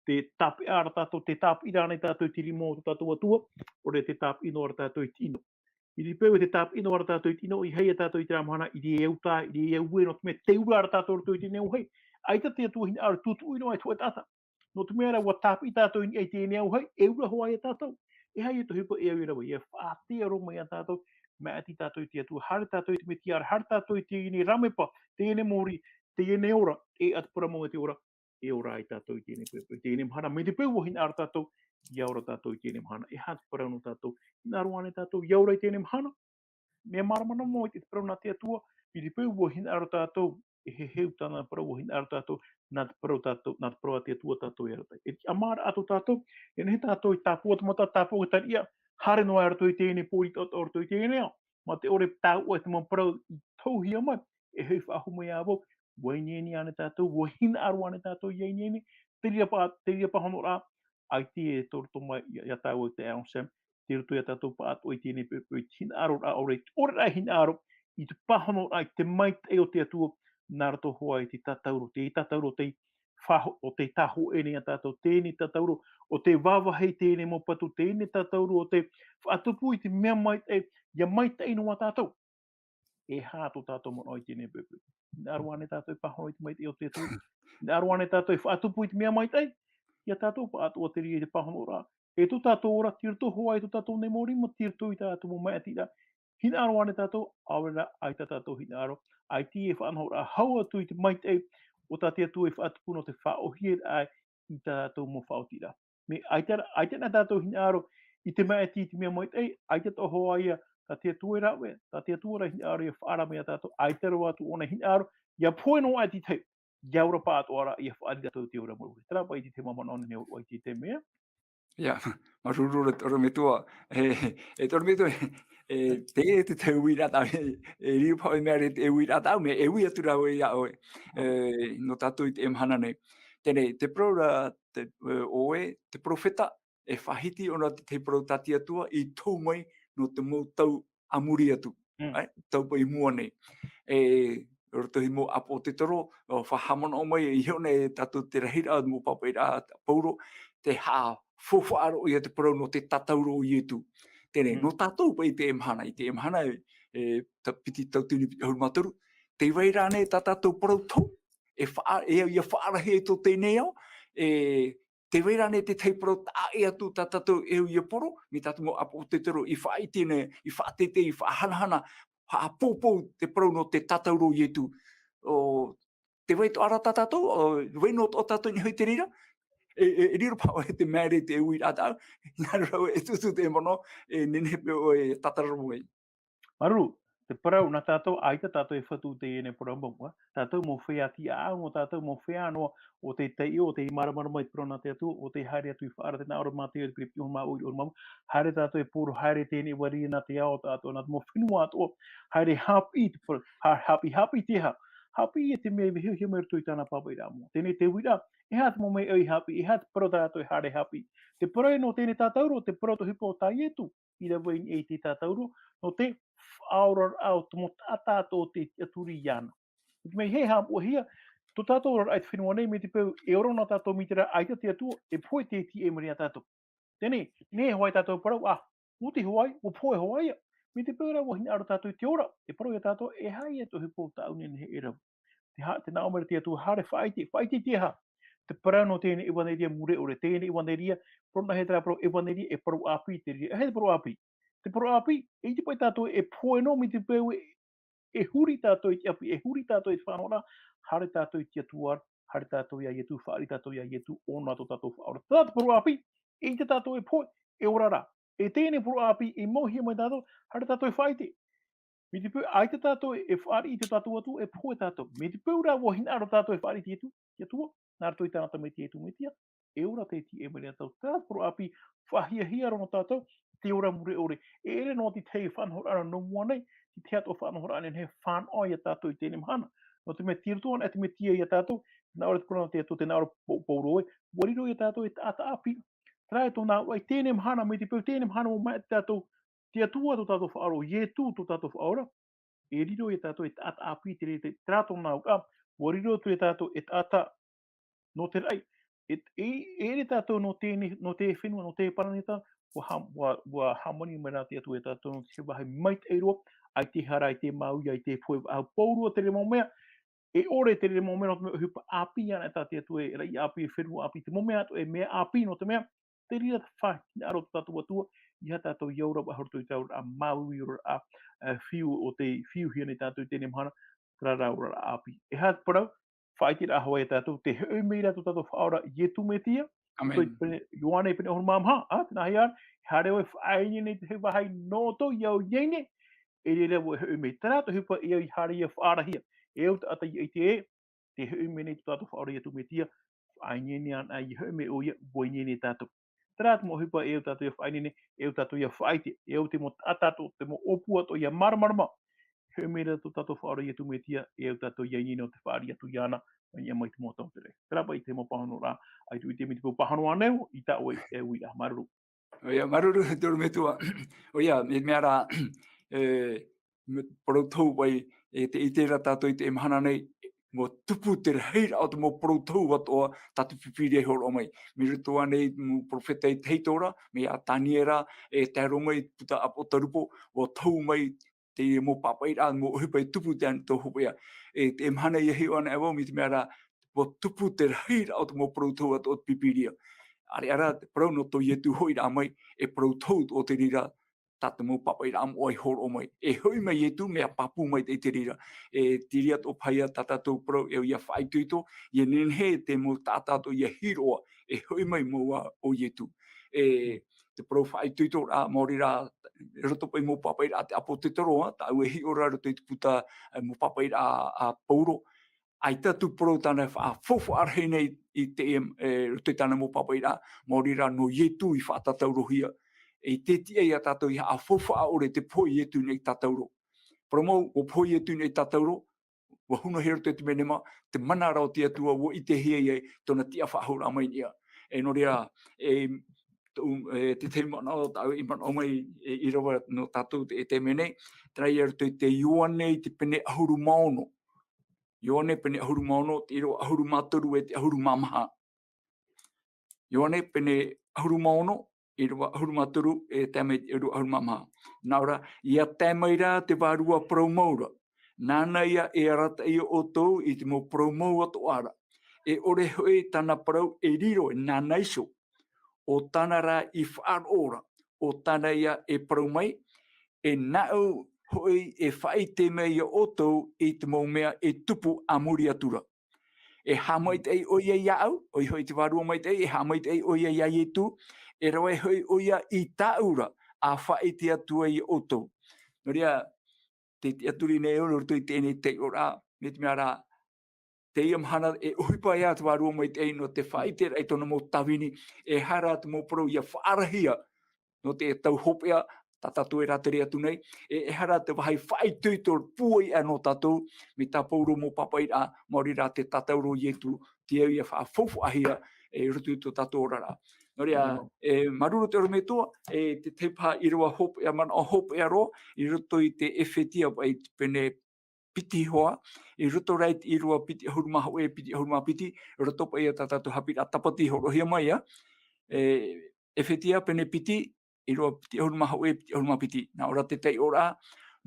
Te tāpeʻa ra tātou, te tāpeʻa ra nei tātou i te rima o tō tātou Atua, ʻaore te tāpeʻa noa ra tātou i te ʻino. I te peu e te tāpeʻa noa ra tātou i te ʻino, ʻeiaha tātou i terā mahana, i te au tā, i te au ē, nō te mea tē ura ra tātou i roto i teie nei auahi. ʻAita te Atua hinaʻaro tūtuʻi noa i te hōʻē taʻata. Nō te mea rā, ʻua tāpeʻa tātou i niʻa i teie nei auahi, e ura hoʻi ia tātou. E aha ia te ʻohipa e au e rave, ʻia faʻaʻite roa mai ia tātou, maʻiti tātou i te Atua, haere tātou i te Mesia ra, haere tātou i teie nei rāmepa, teie nei mōrī, teie nei ora, e ʻa te parau mau e te ora, e ora ai tātou i teie nei poʻipoʻi, i teie nei mahana, mai te peu ʻua hinaʻaro tātou, ʻia ora tātou i teie nei mahana, e aha te parau nō tātou, hinaʻaro ānei tātou, ʻia ora i teie nei mahana, mea māramarama mau i te parau nā te Atua, mai te peu ʻua hinaʻaro tātou, e heheu tāna parau ʻua hinaʻaro tātou, nā te parau tātou, nā te parau a te Atua tātou e arataʻi. E tiʻamāraʻa atu tātou, e nehenehe tātou e tāpū atu mata, tāpū atu tariʻa, haere noa i roto i teie nei pōrito, i roto i teie nei ao. Mā te ʻore tāuʻa i te mau parau i tauhia mai, e hoʻi faʻahou mai ā vau, ʻua ineine ānei tātou, ʻua hinaʻaro ānei tātou ʻia ineine, te reira pā, te reira pāhonoraʻa, ʻaita e tō roto mai ia, ia tāua te Aeon Sam, tei roto ia tātou pāʻatoʻa i teie nei poʻipoʻi, i te hinaʻaroraʻa, ʻaore, ʻaore rā hinaʻaro, i te pāhonoraʻa, i te maitaʻi o te Atua, nā roto hoʻi i te tātauro, te tātauro, te faʻaho-, ʻo tē tāhōʻē nei ia tātou, teie nei tātauro, ʻo tē vāvāhi i teie nei mau patu, teie nei tātauro, ʻo tē faʻatupu i te mea maitaʻi, ʻia maitaʻi noa tātou. E aha tō tātou manaʻo i teie nei poʻipoʻi? Hinaʻaro ānei tātou e pāhono i te maitaʻi o te Atua? Hinaʻaro ānei tātou e faʻatupu i te mea maitaʻi? ʻIa tātou pāʻatoʻa te reira i te pāhonoraʻa. E tō tātou ora, tei roto hoʻi tō tātou nei mau rima, tei roto i tā tātou mau maʻitiraʻa. Hinaʻaro ānei tātou, ʻaore rā, ʻaita tātou hinaʻaro, ʻaita e faʻanahoraʻa hau atu i te maitaʻi, ʻo tā te Atua e faʻatupu nō te faʻaʻōhie ai i tā tātou mau faʻaotiraʻa. Mea ʻaita rā, ʻaita nā tātou hinaʻaro i te maʻiti, i te mea maitaʻi, ʻaita atoʻa hoʻi ia, tā te Atua e rave, tā te Atua rā hinaʻaro ʻia faʻaara mai ia tātou, ʻaita roa atu ʻōna hinaʻaro, ʻia pohe noa atu i te tahi, ʻia ora pāʻatoʻa ra, ʻia fāriʻi rātou i te ora mure. Terā paʻi te tahi mau manaʻo nei nō roto i te mea. ʻIa, māuruuru ra te ʻorometua, e, e te ʻorometua, e, te, te, te uiraʻa tā, e, e riro paha e mea ra te uiraʻa tā, mea e ui atu rā ʻoe ia ʻoe, e, nō tātou i teie mahana nei. Teie nei, te parau ra, te, e, ʻoe, te perofeta, e faʻahiti ʻōna te tahi parau tā te Atua, i tō mai nō te mau tau a muri atu. Mm. Ai, tau paʻi i mua nei. E, roto i mau ʻāpoʻo o te toro, ʻo faʻahaʻamanaʻo mai, i hiʻo nei e tātou te rahiraʻa, mau pāpaʻiraʻa a Pauro, te haʻafaufaʻa roa ia te parau nō te tātauro o Ietu. Teie nei, Mm. nō tātou paʻi i teie mahana, i teie mahana, e, e, ta-, piti tauatini piti ʻahuru mā toru, tē vai ra ānei tā tātou parau tohu, e faʻa-, e, ʻia faʻarahi i tō teie nei ao, e, tē vai ra ānei te tahi parau taʻa ʻē atu tā tātou e au ʻia poro, mai tā tātou mau ʻāpoʻo o te toro i faʻaʻite nei, i faʻateitei, i faʻahanahana, faʻapoupou te parau nō te tātauro o Ietu. ʻO, tē vai atoʻa ra tā tātou, ʻo, vai noa atoʻa tātou i niʻa i te reira, e, e, e riro paha ʻoe te mea ra te uiraʻa tāʻu, nā reira e tutu te manaʻo, e nehenehe paʻi ʻoe e tātararua mai. Māuruuru, te parau nā tātou, ʻaita tātou e fatu i teie nei parau mau, ā, tātou mau feiā tiʻaʻau, nō tātou mau feiā noa, ʻo tē taiʻo, ʻo tē māramarama i te parau nā te Atua, ʻo tē haere atu i faʻaara te nā ʻorometua, te piripiʻi o Mōtē, ʻo Mōtē, haere tātou e poro, haere teie nei ʻāvaʻe nā te ao atoʻa, nā te mau fenua atoʻa, haere haʻapiʻi te parau, ha-, haʻapiʻi, haʻapiʻi te aha, haʻapiʻi ia te mea i vehehia mai roto i tāna pāpaʻiraʻa moʻa. Teie nei te uiraʻa, e aha te mau mea e haʻapiʻi, e aha te parau tā rātou e haere haʻapiʻi. Te parau nō teie nei tātauro, te parau tō ʻohipa o tā Ietu, i rave i te tātauro, nō te faʻaoraraʻa o te mau taʻata atoʻa o tē tiʻaturi iāna. Mai hē haʻamoʻehia, tō tātou oraraʻa i te fenua nei, mai te peu e ora noa tātou mai terā ʻaita te Atua, e pohe te tīaʻi mai ia tātou. Teie nei, nehenehe hoʻi tātou e parau, ā, ʻua oti hoʻi, ʻua pohe hoʻi ia. Mai te peu rā ʻua hinaʻaro tātou i te ora, e parau ia tātou, e aha ia te ʻohipa tāʻu nehenehe e rave. Te ha-, tē nā ʻō mai ra te Atua, haere faʻaʻite, faʻaʻite i te aha. Te parau nō teie nei ʻevaneria mure ʻore, teie nei ʻevaneria, parau nā hea terā parau ʻevaneria, e parau ʻāpī te reira. E aha te parau ʻāpī? Te parau ʻāpī, e ʻite paʻi tātou e pohe noa mai te peu e, e huri tātou i te ʻāpī, e huri tātou i te faʻanahoraʻa, haere tātou i te Atua, haere tātou ia Ietu, fāriʻi tātou ia Ietu, ʻōna tō tātou Faʻaora. Terā te parau ʻāpī, e ʻite tātou e pohe, e ora rā. E teie nei parau ʻāpī, i mauhia mai tātou, haere tātou e faʻaʻite. Mai te peu, ʻaita tātou e fāriʻi i tō tātou Atua, e pohe tātou. Mai te peu rā, ʻua hinaʻaro tātou e fāriʻi i te Atua, te Atua, nā roto i tāna Tamaiti Iesu Mesia, e ora te tiʻa mai ia tātou. Terā te parau ʻāpī, faʻahiahia roa nō tātou, te ora mure ʻore. E ʻere noa te tahi faʻanahoraʻa nō mua nei, te tahi atoʻa faʻanahoraʻa nehenehe e fānaʻo ia tātou i teie mahana. Nō te mea tei roto anaʻe te Mesia ia tātou, nā ʻō ra te parau nō te Atua, tē nā ʻō ra Pau-, Paulo ē, ʻua riro ia tātou ei taʻata ʻāpī. Terā e tōna auraʻa i teie mahana, mai te peu teie mahana ʻua maeʻa ia tātou, te Atua tō tātou Faʻaora, Iesu tō tātou Faʻaora, e riro ia tātou ei taʻata ʻāpī, te reira, terā tōna auraʻa, ʻua riro atu ia tātou ei taʻata nō te raʻi. E, e, e ʻere tātou nō teie, nō te fenua, nō te pāneta, ʻua ha-, ʻua, ʻua hāmani mai rā te Atua ia tātou nō te vāhi maitaʻi roa, ʻaita e hara, ʻaita e māuiui, ʻaita e pohe faʻahou pauroa te reira mau mea, e ʻore te reira mau mea nō te mea ʻohipa ʻāpī anaʻe tā te Atua, e raʻi ʻāpī, e fenua ʻāpī, te mau mea atoʻa, e mea ʻāpī nō te mea, te reira te faʻahinaʻaro tō tātou Atua, ʻeiaha tātou i auraʻa faʻahou i roto i te auraʻa māuiui, auraʻa, ā, fiu, ʻo tei fiuhia nei tātou i teie mahana, terā rā auraʻa ʻāpī. E aha te parau, faʻaʻiteraʻa hoʻi ia tātou, tē hoʻi mai ra tō tātou Faʻaora Iesu Mesia, ʻāmene. Roto i te pene, Ioane pene ʻahuru mā maha, ā, tē nā hea ra, e haere ʻoe e faʻaineine i te vāhi nō ʻoutou i au i ʻō nei, e reira vau e hoʻi mai. Terā te ʻohipa e au i haere ʻia faʻaarahia. E au taʻata ʻia ʻite ē, tē hoʻi mai nei tō tātou Faʻaora Iesu Mesia, faʻaineine anaʻe, ʻia hoʻi mai ʻoia, ʻua ineine tātou. Terā te mau ʻohipa e au tātou ʻia faʻaineine, e au tātou ʻia faʻaʻite, e au te mau taʻata atoʻa, te mau ʻōpū atoʻa ʻia māramarama. Hoʻi mai ra tō tātou Faʻaora Iesu Mesia, e au tātou ʻia ineine nō te fāriʻi atu iāna, mai ia mai te mau tau tere. Terā paʻi te mau pāhonoraʻa, ʻaita e ʻite mai te peu pāhono ānei, i tā ʻoe e uiraʻa. Māuruuru. ʻOia, māuruuru, te ʻorometua. ʻOia, mea, mea rā, e, mea parau tohu paʻi, e, tē ʻite ra tātou i teie mahana nei, ʻua tupu te rahiraʻa o te mau parau tohu atoʻa tā te Pīpīria i hōroʻa mai. Mai roto ānei i te mau perofeta i te hiʻoraʻa, mai iā Taniera, e tae roa mai i te puta ʻApotarupo, ʻua tohu mai te mau pāpaʻiraʻa, mau ʻohipa e tupu i teie nei tau hopeʻa. E, teie mahana ʻia hiʻo anaʻe vau, mai te mea rā, ʻua tupu te rahiraʻa o te mau parau tohu atoʻa o te Pīpīria. ʻAreʻa rā te parau nō tō Iesu hoʻiraʻa mai, e parau tohu atoʻa te reira, tā te mau pāpaʻiraʻa moʻa i hōroʻa mai. E hoʻi mai Iesu, mea pāpū maitaʻi te reira. E, te reira atoʻa paʻi tā tātou parau, e au ʻia faʻaitoito, ʻia nehenehe te mau taʻata atoʻa ʻia hiʻo, e hoʻi mai mau ā ʻo Iesu. E, te parau faʻaitoitoraʻa, maori rā, i roto paʻi mau pāpaʻiraʻa a te ʻāpōsetolo, ā, tāʻu e hiʻo ra i roto i te puta, e, mau pāpaʻiraʻa a, a Paulo. ʻAita atu parau tāna e faʻafaufaʻa rahi nei i te, e, roto i tāna mau pāpaʻiraʻa, maori rā nō Iesu i faʻatātaurohia. E i te tiʻa ia tātou ʻia faʻafaufaʻa ʻore te pohe Iesu nei i tātauro. Parau mau, ʻua pohe Iesu nei i tātauro, ʻua hunahia i roto i te menema, te mana ra o te Atua, ʻua ʻitehia ia i tōna tiʻafaʻahouraʻa mai niʻa. E nō reira, e, tō, e, te tahi manaʻo, tāʻu i manaʻo mai, e, ʻīrava nō tātou te, e te mea nei, terā ia i roto i te Ioane i te pene ʻahuru mā ono. Ioane pene ʻahuru mā ono, te ʻīrava ʻahuru mā toru e te ʻahuru mā maha. Ioane pene ʻahuru mā ono, ʻīrava ʻahuru mā toru, e tae mai i te ʻīrava ʻahuru mā maha. Nā ʻō ra, ʻia tae mai rā te Vārua parau mau ra. Nāna ïa e arataʻi ia ʻoutou i te mau parau mau atoʻa ra. E ʻore hoʻi tāna parau e riro, e nāna iho. ʻO tāna rā i faʻaroʻo ra, ʻo tāna ïa e parau mai, e nāʻu hoʻi e faʻaʻite mai ia ʻoutou i te mau mea e tupu a muri atu ra. E haʻamaitaʻi ʻoia iāʻu, ʻoia hoʻi te Vārua Maitaʻi, e haʻamaitaʻi ʻoia iā Iesu, e rave hoʻi ʻoia i tāʻu ra, ʻa faʻaʻite atu ai ia ʻoutou. Nō reira, te, te tiʻaturi nei au i roto i teie nei taiʻoraʻa, mai te mea rā, teie mahana e ʻohipa ïa te Vārua Maitaʻi nō te faʻaʻiteraʻa i tōna mau tāvini, e aha rā te mau parau ʻia faʻaarahia, nō te tau hopeʻa, tā tātou e rātere atu nei, e, e aha rā te vāhi faʻaitoito pūai nō tātou, mai tā Paulo mau pāpaʻiraʻa, maori rā te tātauro o Iesu, te au ʻia faʻafaufaʻahia, e, i roto i tō tātou oraraʻa. Nō reira, e, māuruuru te ʻorometua, e, te tahi paha ʻīrava hopeʻa, manaʻo hopeʻa roa, i roto i te Efetia, i te pene piti hoʻi, i roto rā i te ʻīrava piti ʻahuru mā hōʻē, piti ʻahuru mā piti, i roto paʻi ia tā tātou haʻapiʻiraʻa tāpati i hōroʻahia mai ïa. E, Efetia pene piti, ʻīrava piti ʻahuru mā hōʻē, piti ʻahuru mā piti. Nā ʻō ra te taiʻoraʻa,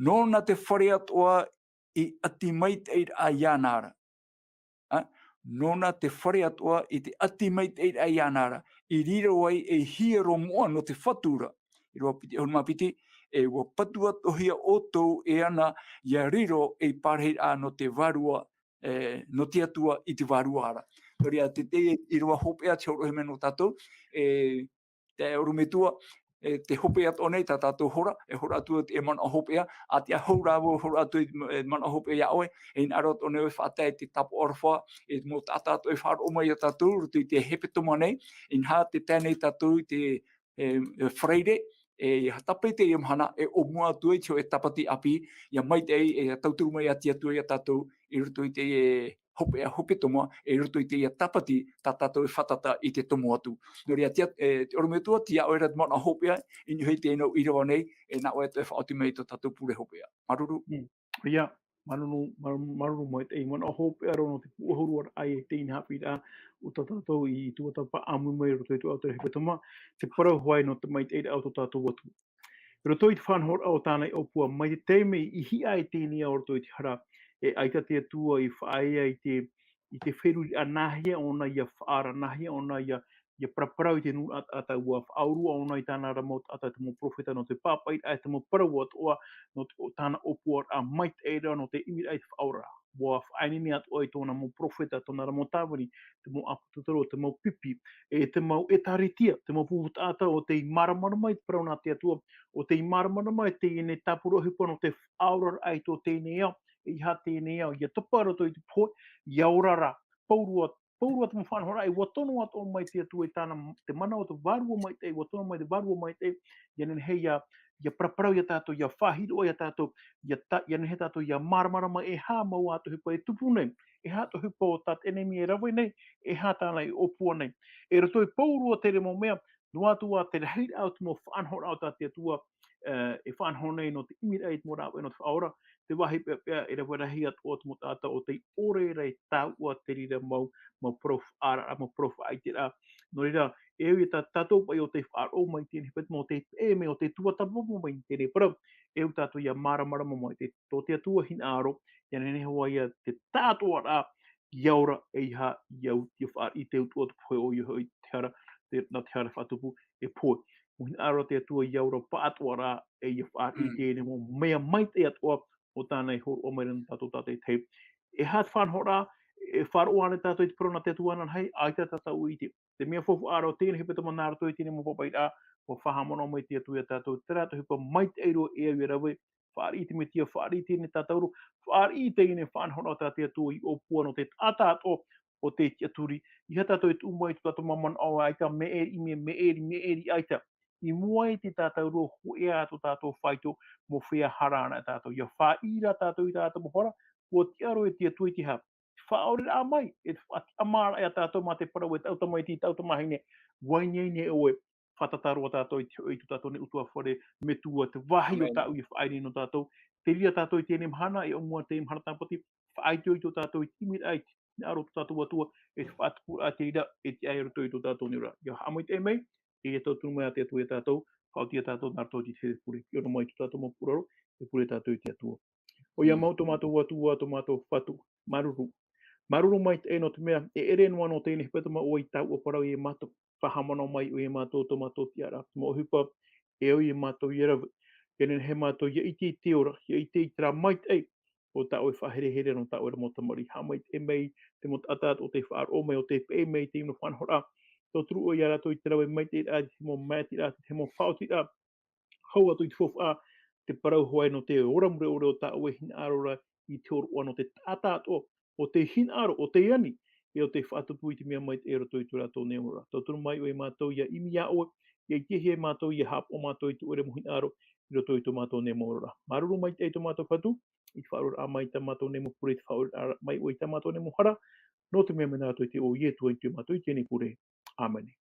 nōna te fare atoʻa i ʻati maitaʻi ra iāna ra. Ā, nōna te fare atoʻa i te ʻati maitaʻi ra iāna ra, i riro ai ei hiero moʻa nō te Fatu ra. ʻĪrava piti ʻahuru mā piti, e ʻua patu atoʻahia ʻoutou e ana ʻia riro ei parahiraʻa nō te Vārua, e, nō te Atua i te Vārua ra. Nō reira, te, te ʻīrava hopeʻa te hōroʻahia mai nō tātou, e, te ʻorometua, e, te hopeʻa atoʻa nei tā tātou hora, e hora atu i te manaʻo hopeʻa, ʻa tiʻa hou rā vau e hora atu i te ma-, e, manaʻo hopeʻa iā ʻoe, e hinaʻaro atoʻa nei ʻoe e faʻatae i te tāpaʻo aroha, e te mau taʻata atoʻa e faʻaroʻo mai iā tātou, i roto i te hepetoma nei, inaha tē tae nei tātou i te, e, e, Friday, e, ʻia tāpeʻa i teie mahana, e ʻōmua atu ai te hōʻē tāpati ʻāpī, ʻia maitaʻi, e, ʻia tauturu mai ā te Atua iā tātou, i roto i te, e, hopeʻa hepetoma, e, i roto i teie tāpati, tā tātou e fātata i te tomo atu. Nō reira, te, e, te ʻorometua, tei iā ʻoe ra te manaʻo hopeʻa, i niʻa i teie nau ʻīrava nei, e nā ʻoe atoʻa e faʻaoti mai i tō tātou pure hopeʻa. Māuruuru. Mm. ʻOia, māuruuru, māuruuru, māuruuru maitaʻi, manaʻo hopeʻa roa nō te pūʻohuraʻa e teie nei haʻapiʻiraʻa, ʻo tā tātou i tuatāpapa ʻāmui mai i roto i tō tātou hepetoma, te parau hoʻi nō te maitaʻiraʻa o tō tātou Atua. I roto i te faʻanahoraʻa o tāna i ʻōpua, mai te taime i hiʻa ai teie nei ao i roto i te hara, e ʻaita te Atua i faʻaea i te, i te feruriraʻa nāhea ʻōna ʻia faʻaara, nāhea ʻōna ʻia, ʻia paraparau i te nūnaʻa taʻata, ʻua faʻaorua ʻōna i tāna ra mau taʻata, te mau perofeta, nō te pāpaʻiraʻa, te mau parau atoʻa, nō te, ʻo tāna ʻōpuaraʻa maitaʻi ra, nō te ʻimiraʻa i te Faʻaora. ʻUa faʻaineine atoʻa i tōna mau perofeta, tōna ra mau tāvini, te mau ʻāpōsetolo, te mau pipi, e te mau ʻĒtārētia, te mau pupu taʻata, ʻo tei māramarama i te parau nā te Atua, ʻo tei māramarama i teie nei tāpura ʻohipa nō te faʻaoraraʻa i tō teie nei ao, e ʻeiaha teie nei ao, ʻia topa i roto i te pohe, ʻia ora rā, pauroa, pauroa te mau faʻanahoraʻa, e ʻua tono atoʻa mai te Atua i tāna, te mana o te Vārua Maitaʻi, ʻua tono mai te Vārua Maitaʻi, ʻia nehenehe ʻia, ʻia paraparau iā tātou, ʻia faʻahiroʻa iā tātou, ʻia ta-, ʻia nehenehe tātou ʻia māramarama e aha mau atoʻa ʻohipa e tupu nei, e aha atoʻa ʻohipa ʻo tā te ʻenemi e rave nei, e aha tāna i ʻōpua nei. E roto i pauroa terā mau mea, noa atu ā te rahiraʻa o te mau faʻanahoraʻa o tā te Atua, e, e faʻanaho nei nō te ʻimiraʻa i te mau rāveʻa nō te Faʻaora, te vāhi peʻapeʻa e rave rahi atoʻa te mau taʻata ʻo tei ʻore ra e taua te reira mau, mau parau faʻaararaʻa, mau parau faʻaʻiteraʻa. Nō reira, e au ia tā, tātou paʻi ʻo tei faʻaroʻo mai i teie nei hepetoma, ʻo tei peʻe mai, ʻo tei tuatāpapa mai i teie nei parau, e au tātou ʻia māramarama mai te, tō te Atua hinaʻaro, ʻia nehenehe hoʻi ia te tāʻātoʻaraʻa, ʻia ora, e ʻeiaha, ʻia u-, ʻia fāriʻi i te utuʻa o te pohe ʻoia hoʻi te hara, te, nā te hara faʻatupu e pohe. Mau hinaʻaro a te Atua ʻia ora pāʻātoʻaraʻa, e ʻia fāriʻi i Mm. teie nei mau mea maitaʻi atoʻa, ʻo tāna i hōroʻa mai ra nō tātou tātaʻitahi. E aha te faʻanahoraʻa, e faʻaroʻo ānei tātou i te parau nā te Atua ānānahi, ʻaita tātou i ʻite. Te mea faufaʻa ra ʻo teie nei hepetoma nā roto i teie nei mau pāpaʻiraʻa, ʻua faʻahaʻamanaʻo mai te Atua iā tātou, terā atoʻa ʻohipa maitaʻi roa e au ia rave, fāriʻi i te Metia, fāriʻi i teie nei tātauro, fāriʻi i teie nei faʻanahoraʻa o tā te Atua i ʻōpua nō te taʻata atoʻa ʻo tei tiʻaturi. ʻEiaha tātou e tuʻu mai i tō tātou mau manaʻo ʻaita, mea ʻē riʻi, mea, mea ʻē riʻi, mea ʻē riʻi ʻaita. I mua i te tātauro, hōʻē ā tō tātou faito, mea feiā hara ānei tātou. ʻIa fāriʻi rā tātou i tā tātou mau hara, ʻua tiʻa roa e te Atua i te aha? Te faʻaʻoreraʻa mai, e te faʻatiʻamāraʻa iā tātou mā te parau e taʻu tamaiti, taʻu tamāhine, ʻua ineine ʻoe, fātata roa tātou i te, i tō tātou nei ʻutuāfare, metua, te vāhi o Amen. Tāʻu i faʻaineine nō tātou. Te reira tātou i teie nei mahana, e ʻōmua teie mahana tāpati, faʻaitoito tātou i te ʻimiraʻa i te hinaʻaro o tō tātou Atua, e te faʻatupuraʻa te reira, e tiʻa i roto i tō tātou nei ora. ʻIa haʻamaitaʻi mai, e ʻia tauturu mai ā te Atua iā tātou, faʻaoti iā tātou nā roto i te here pure. ʻIa ora mai tō tātou mau pūroro, e pure tātou i te Atua. ʻOia Mm. mau tō mātou Atua, tō mātou Fatu, māuruuru. Māuruuru maitaʻi nō te mea, e ʻere noa nō teie nei hepetoma ʻoe i taua parau iā mātou. Faʻahaʻamanaʻo mai ʻoe iā mātou tō mātou tiʻaraʻa, te mau ʻohipa, e au iā mātou ia rave. ʻIa nehenehe mātou ia ʻite i te ora, ia ʻite i terā maitaʻi, ʻo tā ʻoe faʻaherehere nō tā ʻoe ra mau tamariʻi. Haʻamaitaʻi mai te mau taʻata atoʻa ʻo tei faʻaroʻo mai, ʻo tei peʻe mai i teie mau faʻanahoraʻa. Tauturu ʻoe iā rātou i te rave maitaʻiraʻa, te mau maitaʻiraʻa, te mau faʻaotiraʻa. Hau atu i te faufaʻa, te parau hoʻi nō te ora mure ʻore o tā ʻoe hinaʻaro ra i te hōroʻa nō te taʻata atoʻa, ʻo tei hinaʻaro, ʻo tei ani, e ʻo tei faʻatupu i te mea maitaʻi i roto i tō rātou nei ora. Tauturu mai ʻoe iā mātou ia ʻimi iā ʻoe, ia ʻitehia e mātou, ia haʻapaʻo mātou i tō ʻoe ra mau hinaʻaro i roto i tō mātou nei mau ora. Māuruuru maitaʻi tō mātou Fatu, i te faʻaoraraʻa mai i tā mātou nei mau pure, i te faʻaoraraʻa mai ʻoe i tā mātou nei mau hara, nō te mea mea nā roto i te iʻoa o Ietu aita ïa mātou i teie nei pure. ʻĀmene.